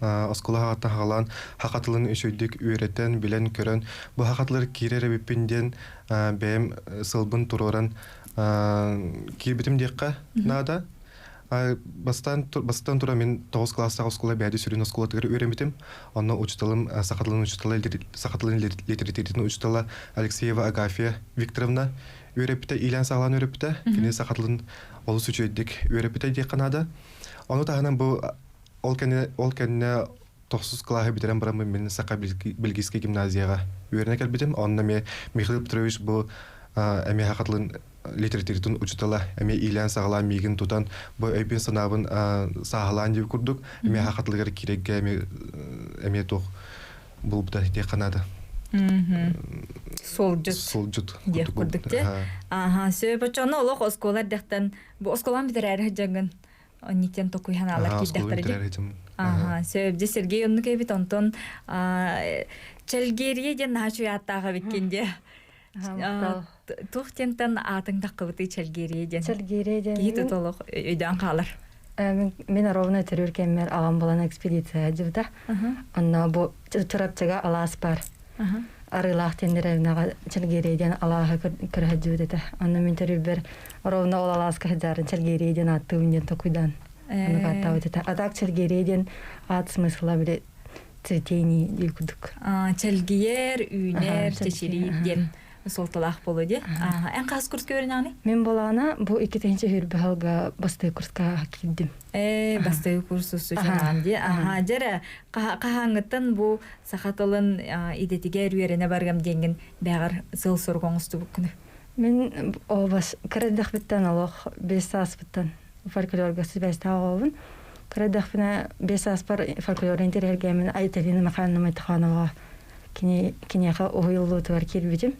Оскуола хаҕыттан хаҕалаан саха тылын үчүгэйдик үөрэтэн, билэн-көрөн, бу саха тылыгар киирэр эбиппин диэн бэйэм сылбын туруоран киирбитим диэххэ наада. Бастаан, бастатан туран мин тоҕус кылаастаах оскуола бээди сүрүн оскуолатыгар үөрэммитим. Онно учууталым саха тылын учуутала, саха тылын литературатын учуутала Алексеева Агафья Викторовна үөрэппитэ, иилээн-саҕалаан үөрэппитэ. Кини саха тылын олус үчүгэйдик үөрэппитэ диэххэ наада. Ону таһынан бу ол кэннэ, ол кэннэ тохсус кылааһы бүтэрэн бараммын мин Саха Бельгийскэй гимназияҕа үөрэнэ кэлбитим. Онно эмиэ Михаил Петрович бу эмиэ саха тылын литературатын учуутала эмиэ иилээн-саҕалаан миигин тутан бу өйбүн-санаабын сааһылаан диэбит курдук эмиэ саха тылыгар киирэргэ эмиэ эмиэ туох булбута диэххэ наада. Суолдьут. Суолдьут. Диэх курдук те. Аха, сөп оччону олох оскуола эрдэхтэн бу оскуолан бүтэрээри сылдьаҥҥын онниктен токуйхан аалар киирдэхтэрэ дии. Аха, сөп. Дьэ Сергей оннук эбит онтон Чэлгиэрийэ диэн наһаа үчүгэй ааттаах эбиккин диэ. Туох диэнтэн аатыҥ таххыбытый Чэлгиэрийэ диэн? Чэлгиэрийэ диэн. Киһи тут олох өйдөөн хаалар. Мин ровно төрүүр кэммэр аҕам булан экспедиция дьыбыта. Онно бу Чурапчыга алаас бар. Арыылаах тендеревнаҕа Чэлгиэрийэ диэн алааһы көрө этэ. Онно мин төрүүрбэр ровно ол алааска сылдьарын Чэлгиэрийэ диэн ааттыыбын диэн токуйдаан. Оннук ааттаабыт этэ. А так Чэлгиэрийэ диэн аат смысла били цветение дии курдук. Чэлгийэр, үүнэр, чэчириир диэн суолталаах буолуо дии. Эн хас курска үөрэнэҕиний? Мин буолаана бу икки тыһыынча сылга бастакы курска киирдим. Ээ, бастакы курс устудьуонаан дии. Аха, дьэрэ, хаһааҥҥыттан бу саха тылын идэтигэр үөрэнэ барыам диэҥҥин бэҕэр сыл-сорук оҥостубуккуну? Мин о бас кыра эрдэхпиттэн олох 5 сааспыттан фольклорга сибээстээх оҕобун. Кыра эрдэхпинэ 5 сааспар фольклор интэриэһиргээммин Айталина Михайловна Майтаханова. Кини киниэхэ уһуйуллуутугар киирбитим.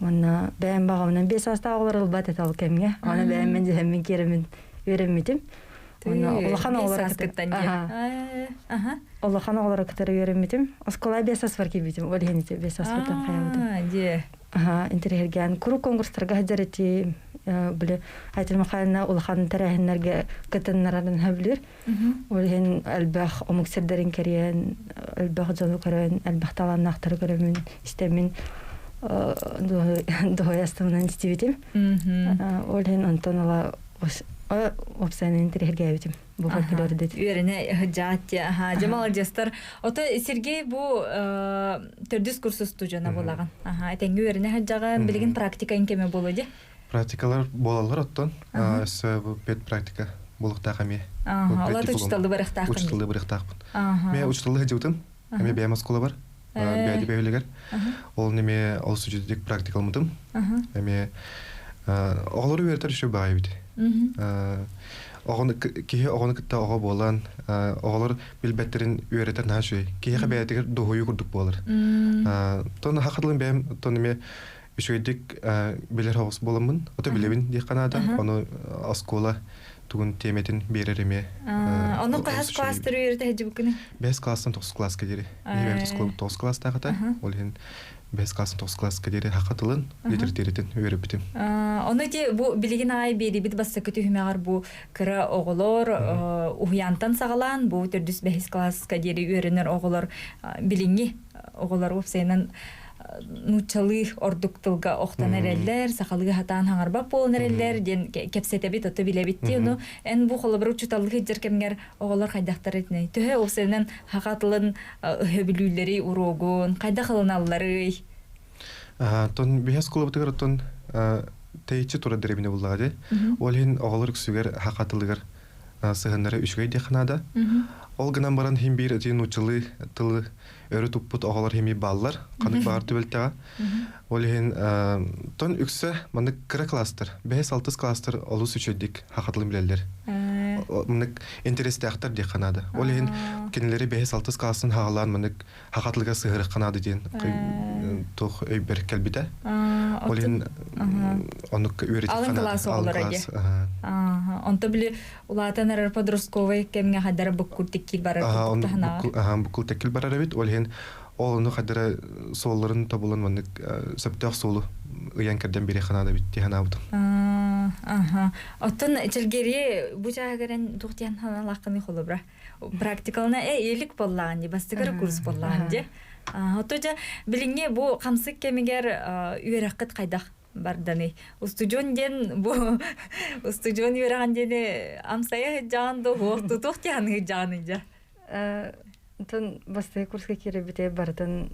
Уонна бэйэм баҕабынан 5 саастаах оҕолор ылбат этэ ол кэмҥэ. Аны бэйэм мин дьиһэммин киирэммин үөрэммитим. Уонна улахан оҕолору кытары улахан оҕолору кытары үөрэммитим. Оскуола 5 сааспар киирбитим. Ол иһин ити 5 сааспыттан хайабытым. Дьиэ. Аха, интэриэһиргээн куруук конкурстарга сылдьар этим. Били Айтал Михайловна улахан тэрээһиннэргэ кытыннарарын сөбүлүүр. Ол иһин элбэх омук сирдэрин кэрийэн, элбэх дьону көрөн, элбэх талааннаахтары көрөмүн, истэммин дуһуйа астымынан истибитим. Ол иһин онтон ыла уопсайынан интэриэһиргээбитим бу фольклор идэтин. Үөрэнэ сылдьаат аха дьэ маладьыастар. Ото Сергей бу төрдүс курс устудьуона буолаҕын. Аха этэҥҥэ үөрэнэ сылдьаҕын, билигин практика кэмэ буолуо дии. Практикалар буолаллар оттон. Өссө бу педпрактика буолуохтаах эмиэ. Олата учуталлы барыахтааххын. Учуталлы барыахтаахпын. Мен учуталлы сылдьыбытым. Эми бэйэм оскуолабар, бэйди бэйэлигэр. Ол неме ол сүдүдүк практикаламмытым. Эми оҕолору үөрэтэр үчүгэй баҕайы эбит. Оҕону киһи оҕону кытта оҕо буолан, оҕолор билбэттерин үөрэтэр наһаа үчүгэй. Киһиэхэ бэйэтигэр дуһуйуу курдук буолар. Тон хахатылын бэйэм тон эми үчүгэйдик билэр оҕус буоламмын, ото билэбин диэххэ наада. Ону оскуола тугун тиэмэтин биэрэр эмиэ. Ону хаһыс класстары үөрэтэ сылдьыбыккыный? Бэһис класстан тоҕус класска диэри. Биһиги оскуола тоҕус класстаах этэ. Ол иһин бэһис класстан тоҕус класска диэри саха тылын, литературатын үөрэппитим. Ону ити бу билигин аайы биэрибит бастакы түһүмэҕэр бу кыра оҕолор уһуйаантан саҕалаан бу төрдүс бэһис класска диэри үөрэнэр оҕолор билиҥҥи оҕолор уопсайынан нууччалыы ордук тылга охтон эрэллэр, сахалыы хатаан хаҥарбат буолан эрэллэр диэн кэпсэтэбит, ото билэбит дии. Ону эн бу холобур учууталлык сылдьар кэмҥэр оҕолор хайдахтар этинэй? Төһө уопсайынан саха тылын өһөбүлүүллэрий уруогун, хайдах ылыналларый? Тон биһэс кулабытыгар оттон тэйиччи турар дэриэбинэ буллаҕа дии. Ол иһин оҕолор үксүгэр саха тылыгар сыһыннара үчүгэй диэххэ наада. Ол гынан баран хим биир ити нууччалыы тылы өрө туппут оҕолор хими бааллар, ханнык баҕар түбэлтэҕэ. Ол иһин тон үксэ маннык кыра класстар, бэһис-алтыс класстар олус үчүгэйдик хахатылын билэллэр. Маннык интэриэстээхтэр диэххэ наада. Ол иһин кинилэри бэһис-алтыс классын хаҕалаан маннык хахатылыга сыһырыхха наада диэн туох өйбөр кэлбитэ. Ол иһин оннук үөрэтиэххэ Алын класс оҕолоро дии. Онто били улаатан эрэр подростковай кэмҥэ хадара буккул тиккил барар Аха, буккул теккил барар эбит. Ол иһин ол ону хадара суолларын тобулан маннык сөптөөх суолу ыйан кэрдэн биэриэххэ наада эбит дии санаабытым. Аха. Оттон Чэлгиэри бу чааһыгар туох диэн ханалааххыный холобура? Практикалана илик боллаан ди, бастыгар курс боллаан ди. Ото жа билиҥҥи бу хамсык кэмигэр үөрэххит хайдах барданый? Устудьуон диэн бу устудьуон үөрэҕин диэни амсайа сылдьаҕын да уһуох тутуох диэн сылдьаҕын дьа. Онтон бастакы курска киирбите барытын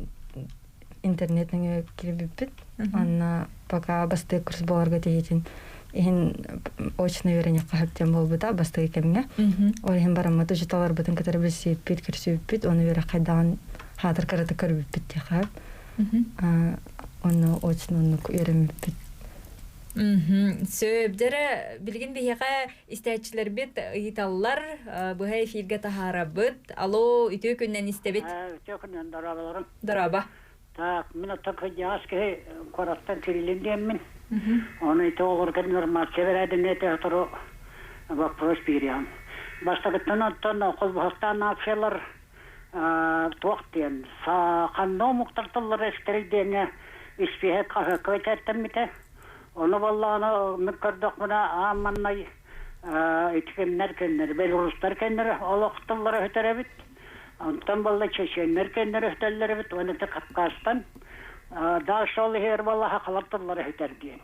интернет нөҥүө киирбиппит. Онно пока бастакы курс буоларга тиһитин иһин очно үөрэниэххэ сөп диэн буолбута бастакы кэмҥэ. Ол иһин бараммыт учууталларбытын кытары билсибиппит, көрсүбүппүт, ону үөрэх хайдаҕын хаатыр кыратык көрбүппүт диэхэ. Онно очно оннук үөрэммиппит. Сөп. Дьэрэ, билигин биһиэхэ истээччилэрбит ыйыталлар, быһа эфиргэ таһаарабыт. Алло, үтүө күннэн истэбит. Үтүө күннэн дорооболорум. Дорообо. Так, мин оттон кырдьаҕас киһи куораттан кирилин диэммин. Ону ити оҕолорго информация бэрээдин этэ сотору вопрос биэриэҕим. Бастакыттан оттон холбоһуктаах нациялар туох диэн ханна омуктар тыллара истэрий диэҥҥэ испииһэк хаһыакка бэчээттэммитэ. Ону буоллаҕына мин көрдөхпүнэ аан маҥнай ити кэмнэр кэннэр белорустар кэннэр олох тыллара өтөр эбит. Онтон буолла чеченнэр кэннэр өтөллөр эбит уонна ити Кавказтан дальше ол иһигэр буолла сахалар тыллара өтөр диэн.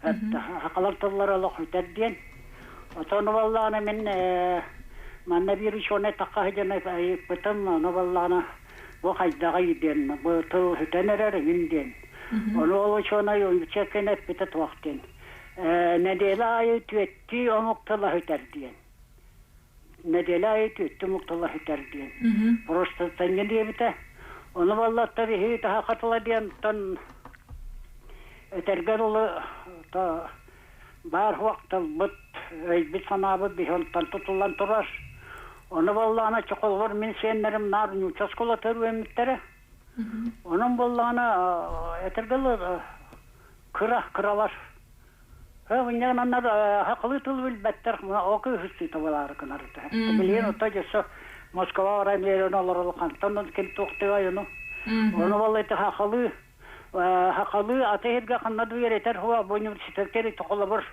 Сахалар тыллара олох өтөр диэн. Отон буоллаҕына мин манна биир учуонай тахха сылдьан ыйыппытым, ону буоллаҕына бу хайдаҕый диэн, бу тыл сүтэн эрэр эҥин диэн. Ону ол учуонай учебканы эппитэ туох диэн. Нэдиэлэ аайы түөттүү омук тыла сүтэр диэн. Нэдиэлэ аайы түөттүү омук тыла сүтэр диэн. Просто тэҥҥэ диэбитэ. Ону буоллаттар иһи таһаха тыла диэн тон этэргэ дылы баар суох тылбыт, өйбүт-санаабыт биһи онтон тутуллан турар. Ону буоллаҕына чохоллор мин сиэннэрим наар нуучча оскуолатыгар үөрэммиттэрэ. Онон буоллаҕына этэргэ кыра кыралар. Хэ хакылы тыл билбэттэр о кыһыстыыта булаары кынар. Билиэн отто дьөссө Москва баран берен олорол хантан ким туохтыга ону. Ону боллайты хакылы хакылы аты хирге ханна дуйеретер хуа бу университеттер тохолобур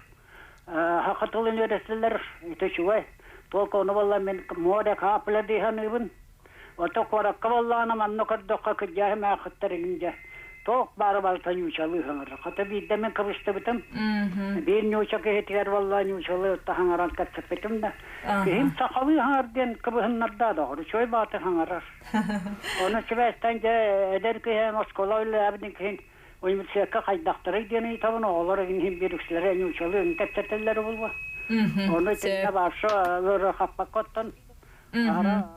хака тыл университеттер ите чугай. Только ону болла мен море капла диханыбын. Ото коракка боллаана манна көрдөххө кыдьааһы маахыттар иҥинже. Тоқ бары балта ньуучалыы хаҥар. Хата биирдэ мен кыбыстыбытым. Биир ньууча киһитигэр болла ньуучалыы хаҥаран кэпсэппитим да. Киһим сахалыы хаҥар диэн кыбыһыннарда доҕор. Үчүгэй бааты хаҥарар. Ону сибээстэн дьэ эдэр киһи оскуола үлэлээбитин киһин университекка хайдахтарый диэн ыйытабын оҕолор иҥин биир үксүлэрэ ньуучалыы ыҥ кэпсэтэллэр булба. Ону итиннэ барса ыары хаппаккоттон ара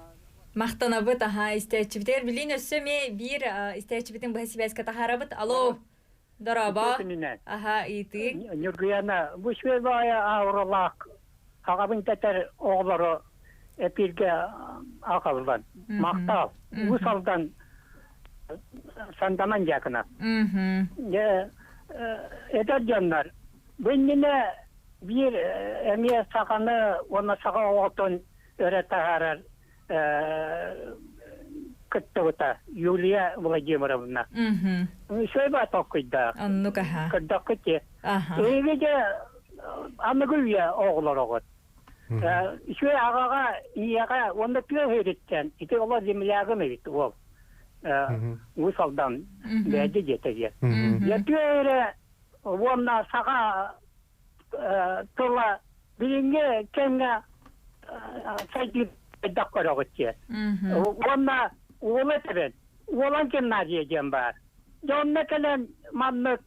Махтанабыт, аха, истээччибитигэр билин өссө ме биир истээччибитин быһа сибээскэ таһаарабыт. Алло, дорообо. Аха, ыйытыы. Ньургуяна, бу үчүгэй баайа ауралаах аҕабын тэтэр оҕолору эпиргэ аҕаллан. Махтал. Уус Алдан Сандаман дьаакына. Дьэ, эдэр дьоннор, бу иннинэ биир эмиэ саханы уонна саха оҕотун өрө таһаарар кыттыбыта Юлия Владимировна. Үчүгэй толкуйдаах. Оннук аха. Көрдөххүт Эһиги дьэ аныгы үйэ оҕолороҕут. Үчүгэй аҕаҕа, ийэҕэ уонна тыа үһүрүттэн ити олор землягым эбит уол. Уус Алдан бэйдэ диэтэ диэн. Дьэ тыа эрэ уонна саха тыла билиҥҥи кэмҥэ сайдыы хайдах көрөҕүт диye. Уонна уола этэбин. Уолан гимназия диэн баар. Дьэ онно кэлэн маннык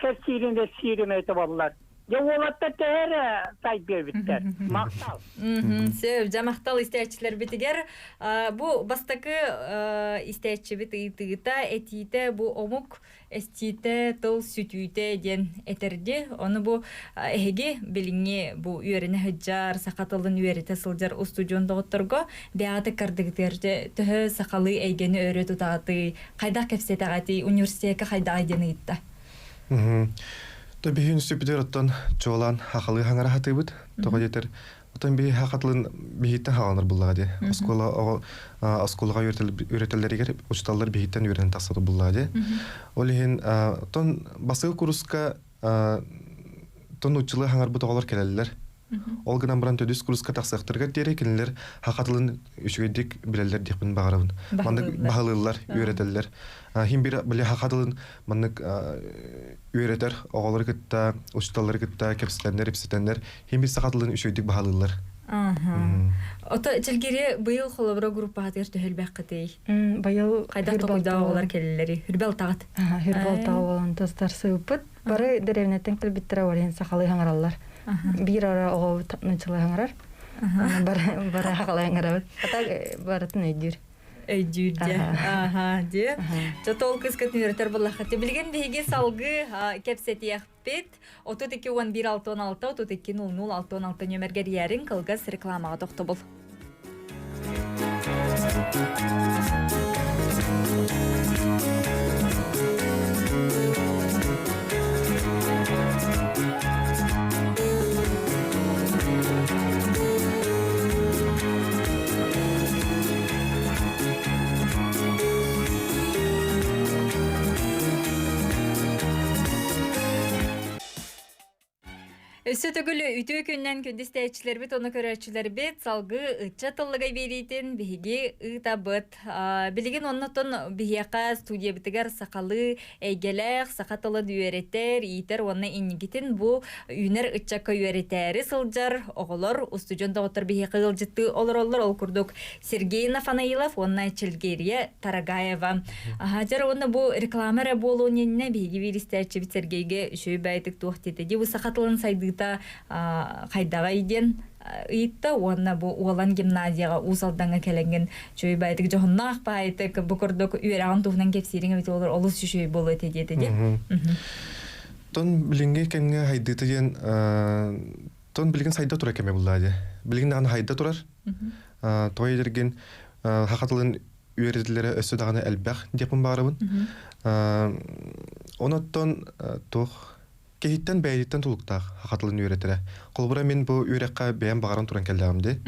кэпсиирин эссиирин этэ боллар. Дьэ уолаттар төһө эрэ сайдыа эбиттэр. Махтал. Сөп, дьэ махтал истээччилэрбитигэр. Бу бастакы истээччибит ыйытыыта, этиитэ бу омук эстиитэ, тыл сүтүүтэ диэн этэрди. Ону бу эһиги билиҥҥи бу үөрэнэ сылдьар, саха тылын үөрэтэ сылдьар устудьуон доҕотторго бэйэҕит ыккардыгытыгар төһө сахалыы эйгэни өрө тутаҕытый, хайдах кэпсэтэҕитий, университекка хайдаҕый диэн ыйытта. То биһи үнстүпүтүгэр оттон чуолаан хахалыы хаҥара хатыыбыт. Тоҕо диэтэр Отон биһи хахатылын биһиттэн хааланар буллаҕа дии. Оскуола оҕо оскуолаҕа үөрэтэллэригэр учууталлар биһиттэн үөрэнэн тахсар буллаҕа дии. Ол иһин тон басыл куруска тон уччулыы хаҥарбыт оҕолор кэлэллэр. Ол гынан баран төдүс куруска тахсыахтарыгар диэри кинилэр хахатылын үчүгэйдик билэллэр диэхпин баҕарабын. Маннык баһылыыллар, үөрэтэллэр. Хим бир били хахатылын маннык үөрэтэр оҕолору кытта, учууталлары кытта кэпсэтэннэр, ипсэтэннэр хим бир саха тылын үчүгэйдик баһылыыллар. Ото Чэлгири быйыл холобура группаҕытыгар төһөлбэххитий? Быйыл хайдах токуйдаах оҕолор кэлэллэри? Хүрбэл таҕыт. Хүрбэл таҕа тастар сыыппыт. Бары дэриэбинэттэн кэлбиттэрэ олен сахалыы хаҥараллар. Биир ара оҕо нуччалыы хаҥарар. Бары бары сахалыы хаҥарабыт. Ата барытын өйдүүр. Өйдүүр дьэ. Аха, дьэ. Чотол кыскатын үөрэтэр буллаххыт. Билигин биһиги салгыы кэпсэтиэхпит. 32 11 66 32 00 66 нөмерге диярин кылгас рекламаға тохтобул. Өссө төгүл үтүө күннэн күндү истээччилэрбит, ону көрөөччүлэрбит салгыы ыччат тыллыгай биэриитин биһиги ыытабыт. Билигин оннотон биһиэхэ студиябытыгар сахалыы эйгэлээх, саха тылын үөрэтэр, иитэр уонна инникитин бу үүнэр ыччакка үөрэтээри сылдьар оҕолор, устудьуон доҕоттор биһиэхэ ыалдьыттыы олороллор. Ол курдук Сергей Нафанаилов уонна Чельгерия Тарагаева. Дьэр уонна бу реклама эрэ буолуон иннинэ биһиги бииристээччибит Сергейгэ үчүгэй бэйэтик туох диэтэ дии бу саха тылын сайдыыта хайдаҕай диэн ыйытта уонна бу Уолан гимназияҕа Уус Алдаҥҥа кэлэҥҥин үчүгэй бэйэтик дьоһуннаах баайытык бу курдук үөрэҕин туһунан кэпсиириҥ эбит олор олус үчүгэй буолуо этэ диэтэ дии. Тон билиҥҥи кэмҥэ хайдыыта диэн тон билигин сайда турар кэмэ буллаа дии. Билигин даҕаны хайда турар. Тоҕо диэтэргин саха тылын үөрэтилэрэ өссө даҕаны элбэх диэхпин баҕарабын. Оноттон туох киһиттэн бэйэтиттэн тулуктаах хатылын үөрэтэрэ. Холобура мин бу үөрэххэ бэйэм баҕаран туран кэллэҕим дии.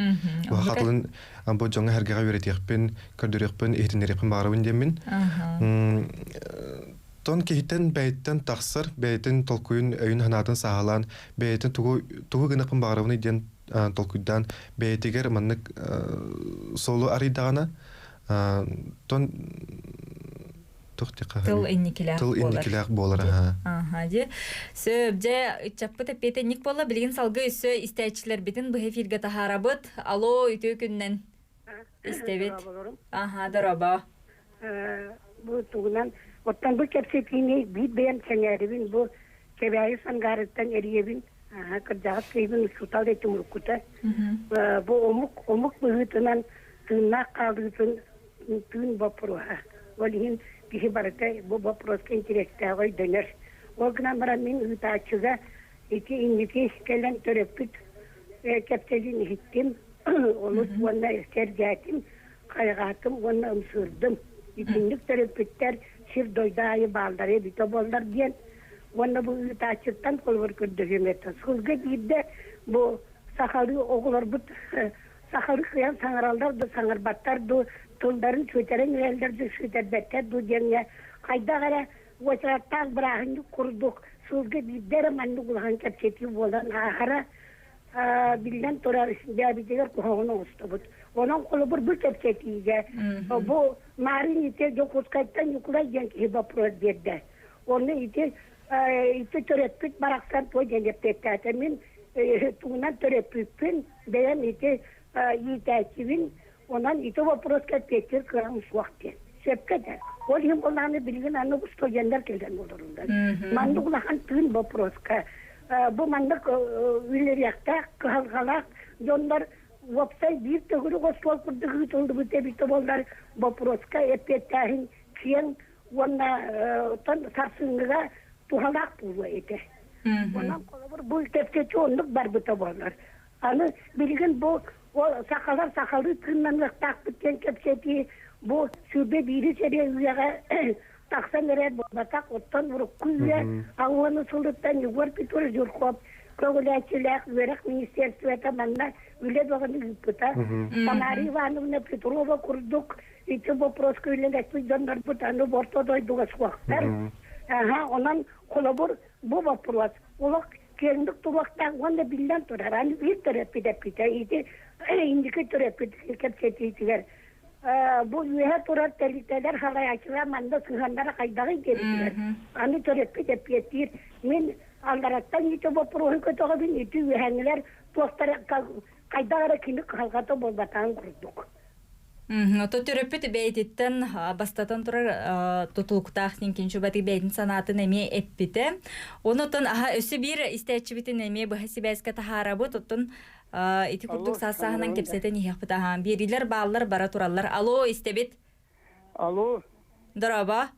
Бу хатылын бу дьоҥҥо сэргэҕэ үөрэтиэхпин, көрдөрүөхпүн, иһитиннэриэхпин баҕарабын диэммин. Тон киһиттэн бэйэттэн тахсар, бэйэтин толкуйун, өйүн-санаатын сааһылаан, бэйэтин тугу тугу гыныахпын баҕарабыный диэн толкуйдаан бэйэтигэр маннык суолу арыйдаҕына тон Тыл инникилээх тыл инникилээх буолар аха. Аха дьэ. Сөп дьэ ыччаппыт эппиэтэ инник буолла. Билигин салгыы өссө истээччилэрбитин быһа эфиргэ таһаарабыт. Алло, үтүө күннэн истэбит. Аха, дорообо. Бу тугунан оттон бу кэпсэтиини биир бэйэм сэҥээрибин бу Кэбээйи Сангаарыттан эрийэбин кырдьаҕас киһибин учуутал этим уруккута. Бу омук омук быһыытынан тыыннаах хаалыытын тыын боппуруоһа. Ол иһин киһи барыта бу боппуруоска интэриэстээҕэ өйдөнөр. Ол гынан баран мин ыытааччыга ити инники кэлэн төрөппүт кэпсэлин иһиттим, олус уонна сэргээтим, хайҕаатым уонна ымсыырдым. Итинник төрөппүттэр сир-дойду аайы бааллара эбитэ буоллар диэн уонна бу ыытааччыттан холобур көрдөһүөм этэ. Сылга биирдэ бу сахалыы оҕолорбут сахалыы кыайан саҥараллар да саҥарбаттар дуу, тылларын сүтэрэн иһэллэр дуу, сүтэрбэттэр дуу диэҥҥэ хайдах эрэ уочараттаах бырааһынньык курдук сылга биирдэ эрэ маннык улахан кэпсэтии буолан ааһара биллэн турар бэйэбитигэр куһаҕан оҥостобут. Онон холобур бу кэпсэтиигэ бу Марын ити Дьокуускайтан Ньукулай диэн киһи боппуруос биэрдэ. Онно ити ити төрөппүт барахсан туой диэн эппиэттээтэ. Мин тугунан төрөппүппүн, бэйэм ити иитээччибин, онон ити вопроска эппиэттиир кыаҕым суох диэн. Сөпкө да. Ол иһин буоллаҕына билигин аны студеннар кэлэн олороллор. Маннык улахан тыын вопроска бу маннык үлэлиэхтээх, кыһалҕалаах дьоннор уопсай биир төгүрүк остуол курдук ыытыллыбыт эбитэ буоллар вопроска эппиэттээһин киэҥ уонна оттон сарсыҥҥыга туһалаах буолуо этэ. Онон холобур бу кэпсэтии оннук барбыта буоллар. Аны билигин бу сахалар сахалыы тыыннаныахтаахпыт диэн кэпсэтии бу 21 эрэ үйэҕэ тахсан эрэр буолбатах. Оттон урукку үйэ 60 сылыттан Егор Петрович Жирков көҕүлээччилээх үөрэх министерствота манна үлэ бөҕөнү ыыппыта. Тамара Ивановна Петрова курдук ити вопроска үлэлэспит дьоннорбут аны орто дойдуга суохтар. Аха, онон холобур бу вопрос олох киэҥник туруохтаах уонна биллэн турар аны биир төрөппүт эппитэ ити инники төрөппүт кэпсэтиитигэр бу үөһэ турар тэрилтэлэр салайааччылар манна сыһыаннара хайдаҕый диэбитигэр аны төрөппүт эппиэттиир мин аллараттан ити боппуруоһу көтөҕөбүн ити үөһээҥҥилэр туохтара хайдах эрэ кини кыһалҕата буолбатаҕын курдук. Ото төрөппүт бэйэтиттэн бастатан турар тутулуктаах диэн чубатый бэйэтин санаатын эмиэ эппитэ. Онотон аха өссө биир истээччибитин эмиэ быһа сибээскэ таһаарабыт. Оттон ити курдук саас-сааһынан кэпсэтэн иһиэхпит аһаан. Биэриилэр бааллар бара тураллар. Алло, истэбит. Алло. Дорообо.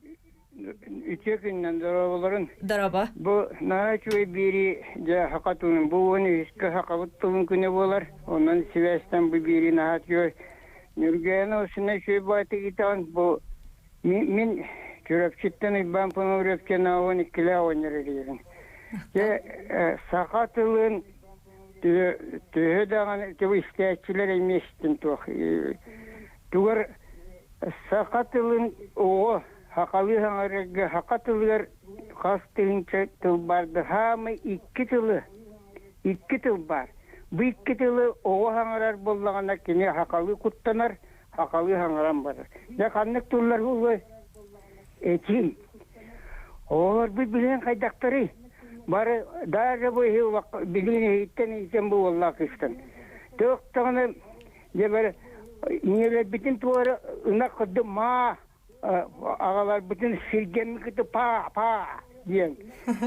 Үтүө күннэн дорооболорун. Дорообо. Бу наһаа үчүгэй биэрии дьэ саха тылын бу уон үһүскэ сахабыт тылын күнэ буолар. Онон сибээстэн бу биэрии наһаа үчүгэй. Ньургуйаана Осина үчүгэй баайта итаҕын бу мин Чурапчыттан Уйбаан Пономарев диэн 12-лээх оҕонньор эрийэбин. Дьэ саха тылын төһө даҕаны истээччилэр эмиэ истин туох тугар саха тылын оҕо сахалыы саҥарарга саха тылыгар хас тыһыынча тыл баар да саамай икки тылы икки тыл баар бу икки тылы оҕо саҥарар буоллаҕына кини сахалыы куттанар сахалыы саҥаран барар дьэ ханнык тыллар буолуой этиим оҕолорбут билигин хайдахтарый бары даже бу билигин иһиттэн иһиттэн бу уоллаах кыыстан туох даҕаны Дьэ бары ийэлэрбитин туора ынах курдук маа аҕаларбытын сиргэммикити паа паа диэн.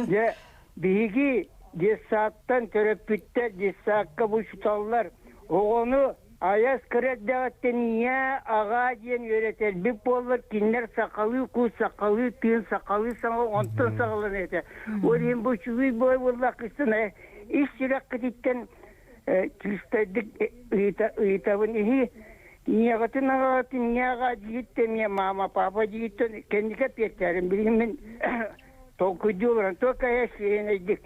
Дьэ биһиги детсадтан төрөппүттэр детсадка бу учууталлар оҕону айас кыра эрдэҕиттэн ийээ аҕаа диэн үөрэтэрбит буоллар кинилэр сахалыы кус сахалыы тыын сахалыы саҥа онтон саҕаланар этэ. Ол иһин бу үчүгэй буоллах кыстана ис сүрэххититтэн чыыстайдык ыйытабын иһи. Ийэҕитин аҕаҕытын ийэ аҕа дииртэн ийэ мама папа дииртэн кэнники эппиэттээрим билигин мин толкуйдуу олорон только я сиэнэйдик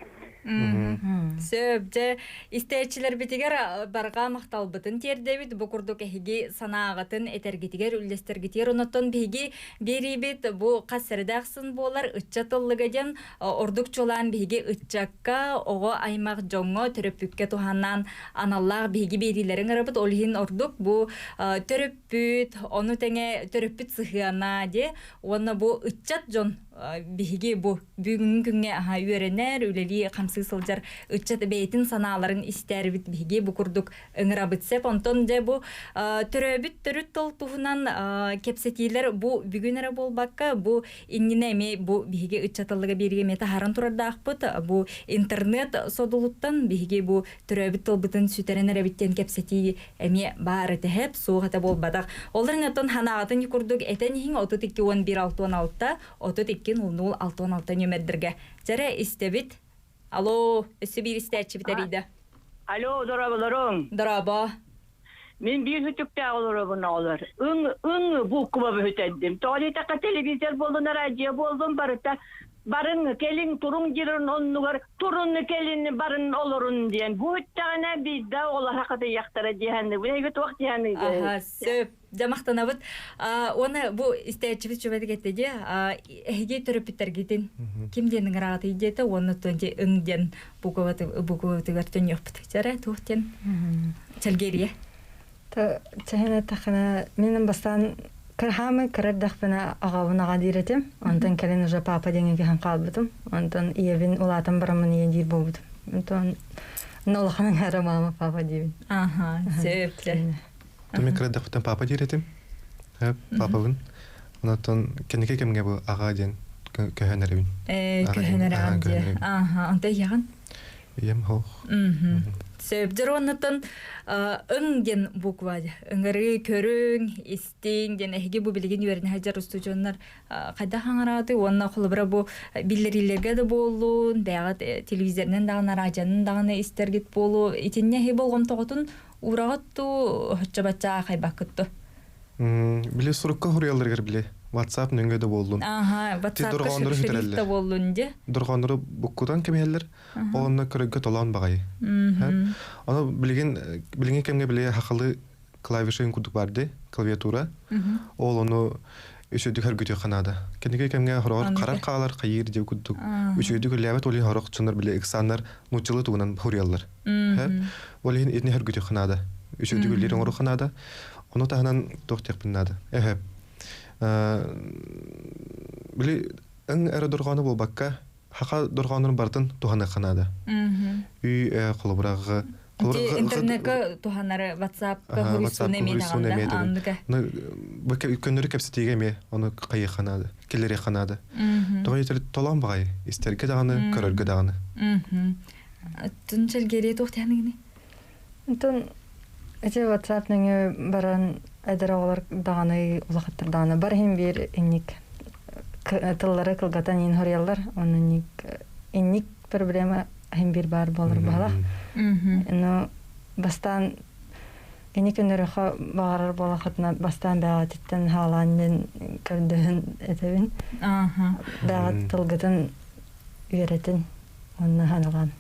Сөп, дьэ, истээччилэрбитигэр барҕа махталбытын тиэрдэбит. Бу курдук эһиги санааҕытын этэргитигэр, үллэстэргитигэр онотон биһиги биэриибит бу хас сэрэдээх буолар ыччат ыллыга диэн ордук чуолаан биһиги ыччакка, оҕо аймах дьоҥҥо, төрөппүккэ туһааннаан аналлаах биһиги биэриилэрин ырабыт. Ол иһин ордук бу төрөппүт, ону тэҥэ төрөппүт сыһыана диэ уонна бу ыччат дьон биһиги бу бүгүҥҥү күҥҥэ аһа үөрэнэр, үлэлии хамсыы сылдьар ыччат бэйэтин санааларын истээрбит биһиги бу курдук ыҥырабыт сеп. Онтон дьэ бу төрөөбүт төрүт тыл туһунан кэпсэтиилэр бу бүгүн эрэ буолбакка, бу иннинэ эмиэ бу биһиги ыччатыллыга биэригэ эмиэ таһааран турардаахпыт. Бу интернет содулуттан биһиги бу төрөөбүт тылбытын сүтэрэн эрэбит диэн кэпсэтии эмиэ баар этэһэп, суох этэ буолбатах. Олорун оттон ханаҕатын курдук этэн иһиҥ 32 11 66 32 00 66 нүөмэрдэргэ. Дьэрэ истэбит. Алло, өссө биир истээччибит эрийдэ. Алло, дорооболоруҥ. Дорообо. Мин биир сүтүктээх олоробун оҕолор. Ың, ың буква бүһүтэрдим. Тоҕо диэтэххэ телевизор буоллун, радио буоллун барыта барыҥ, кэлиҥ, туруҥ диирин оннугар турун, кэлин, барын, олорун диэн. Бу бүттэҕинэ биирдэ оҕолор хатыйахтара диэһэннибин. Эйгэ туох диэһэний? Аха, сөп. Дьэ махтанабыт. Уонна бу истээччибит чүбэтик этте дии. Эһиги төрөппүттэргитин ким диэн ыҥыраҕытый диэтэ уонна туон дии ың диэн букватыгар төнүөхпүт. Чэрэ туох диэн чэлгиэрийэ. Чэһин эттэххинэ мин бастаан кырхаамы кырардахпына аҕабын аҕа диир этим. Онтон кэлин уже папа диэҥҥэ киһэн хаалбытым. Онтон ийэбин улаатан бараммын ийэ диир буолбутум. Онтон улахан аҥаара мама папа диибин. Аха, сөп. Туми кырадахпыттан папа диир этим. Папабын. Онтон кэнники кэмҥэ бу аҕа диэн көһөн эрэбин. Көһөн эрэҕин диэ. Аха, онто ийэҕин? Ийэм хоох. Сөп. Дьоруоннаттан ың диэн буква ыҥырыы көрүҥ, истиҥ диэн эһиги бу билигин үөрэнэ сылдьар устудьуоннар хайдах аҥарааты уонна холобура бу биллэриилэргэ да буоллун, бэйэҕит телевизорынан даҕаны, радионан даҕаны истэргит буолуо. Итиннэ эһи болҕомтоҕутун Ураҕыт туу, оччо-бачча аахайбаккыт ту. Били сурукка хоруйалларыгар били WhatsApp нөҥүө да буоллун. Ааха, WhatsApp-ка шрифт да буоллун дии. Дорҕооннору буккутан кэбиһэллэр. Ол онно көрөргө толоон баҕайы. Ону билигин билиҥҥи кэмҥэ били хахалы клавишин курдук барды, клавиатура. Ол ону үчүгдүк хөргүтүөххэ наада. Кэнники кэмҥэ хороҕор харар хаалар хайыыр диэ курдук үчүгдүк үлэлээбэт ол иһин хорох дьоннор били ыксааннар нууччалыы тугунан хоруйаллар. Ол иһин итини хөргүтүөххэ наада. Үчүгдүк үлэлиир оҥоруохха наада. Ону таһынан туох диэхпин наада. Эһэ. Били ың эрэ дорҕоону буолбакка, хаха дорҕоонун барытын туһаныахха наада. Үй холобураҕы Интернетка туһанары WhatsApp-ка хуруйсууну эмиэ даҕаны Бу көннөрү кэпсэтиигэ эмиэ ону хайыахха наада, киллэриэххэ наада. Тоҕо диэтэр толоон баҕайы, истэргэ даҕаны, көрөргө даҕаны. Тун чэлгиэрийэ туох тиһэныгыный? Онтон ити WhatsApp нөҥүө баран эдэр оҕолор даҕаны улахаттар даҕаны бар иһин биир инник тыллары кылгатан иин хоруйаллар. Онно инник инник проблема иһин биир баар буолар баһалах. Но бастаан ини күннөрөхө баҕарар буолахытына бастаан бэҕэтиттэн хаалаан диэн көрдөһөн этэбин. Бэҕэт тылгытын үөрэтин уонна ханалаан.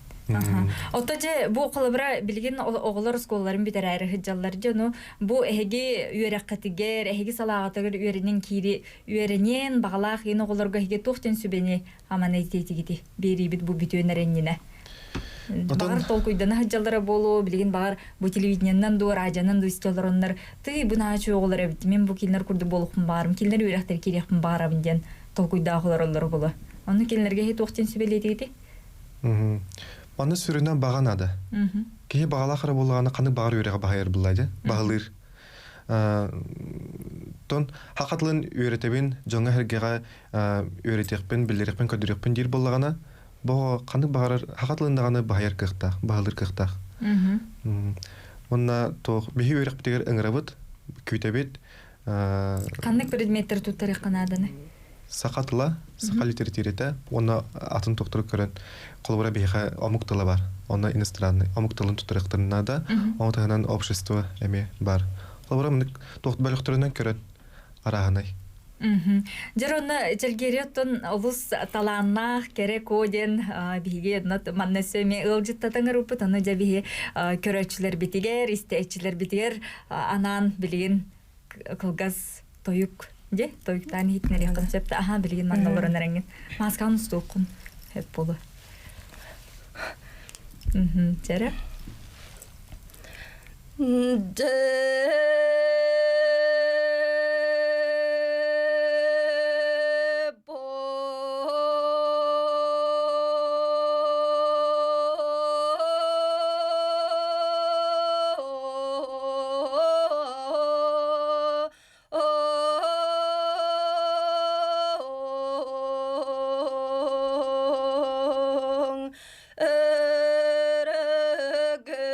Ото дьэ бу холобура билигин оҕолор оскуолаларын бүтэрээри сылдьаллар дьону бу эһиги үөрэххитигэр эһиги салааҕытыгар үөрэнэн киири үөрэниэн баҕалаах иин оҕолорго эһиги туох диэн сүбэни аманы этиэтигити биэриибит бу бүтүөн эрэннинэ баҕар толкуйдана сылдьаллара буолуо билигин баҕар бу телевидениеннан дуу радионан дуу истэ олороннор тый бу наачу оҕолор эбит мин бу кинилэр курдук буолуохпун баҕарым кинилэр үөрэхтэр киириэхпин баҕарабын диэн толкуйдаах олороллоро буолуо. Онно кинилэргэ иһи туох диэн сүбэлиэтигити? Манна сүрүнэ баҕа наада. Киһи баҕалаах эрэ буоллаҕына ханнык баҕар үөрэҕи баһыйар булла дьэ, баһылыыр. Тон хаха тылын үөрэтэбин, дьоҥҥо-сэргэҕэ үөрэтиэхпин, биллэриэхпин, көрдөрүөхпүн диир буоллаҕына, бу ханнык баҕарар хаха тылын даҕаны баһыйар кыахтаах, баһылыыр кыахтаах. Уонна туох биһи үөрэхпитигэр ыҥырабыт, күүтэбит, Ханнык предметтэр туттарыахха нааданы? Саха тыла, саха литературата уонна атын тохтору көрөн, холобура биһиэхэ омук тыла бар. Онно иностранный омук тылын туттарыахтарын наада. Ону таһынан общество эмиэ бар. Холобура мынык туох бөлөхтөрүнэн көрөн арааһынай. Дьэр онно Чэлгиэри оттон олус талааннаах кэрэ куо диэн биһиги манна өссө эмиэ ыалдьыттатан ырыппыт ону дьэ биһи көрөөччүлэрбитигэр, истээччилэрбитигэр анаан билигин кылгас тойук дьэ тойуктаан иһитинэриэххин сөп да аха билигин манна олорон эрэҥҥин мааскаҕын устуоххун сөп буолуо. Чэрэ.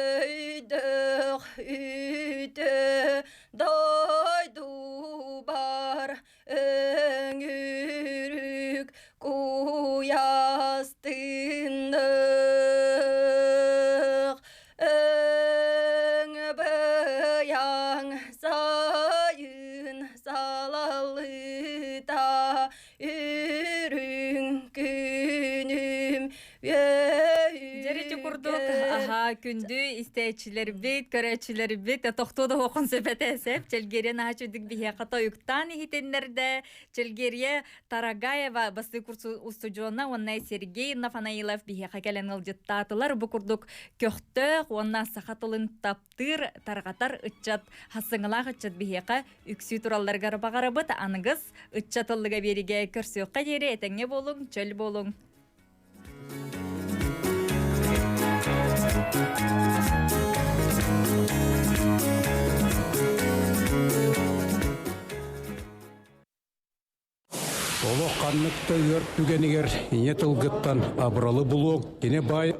Өрөгөйдөөх үтө дойдубар өҥүрүк куйаас тыннык өҥ быйаҥ сайын салалыта үрүҥ күнүм Дьэрити курдук аха күндү истээччилэрбит, көрөөччүлэрбит тохтуу да хохон сөпөтө сеп Чэлгиэрия наһаа биһиэхэ тойуктаан иһитиннэрдэ. Чэлгиэрия Тарагаева бастыы курс устудьуона уонна Сергей Нафанаилов биһиэхэ кэлэн ылдьыттаатылар. Бу курдук көхтөөх уонна саха тылын таптыыр, тарҕатар ыччат, хасыҥылаах ыччат биһиэхэ үксүү туралларыгар баҕарабыт. Аныгыс ыччат ыллыга биэригэ көрсүөххэ диэри этэҥҥэ буолуҥ, чөл буолуҥ. Олох ханнык да ыар түгэнигэр ийэ тылгыттан абыралы булуоҥ, кини баай.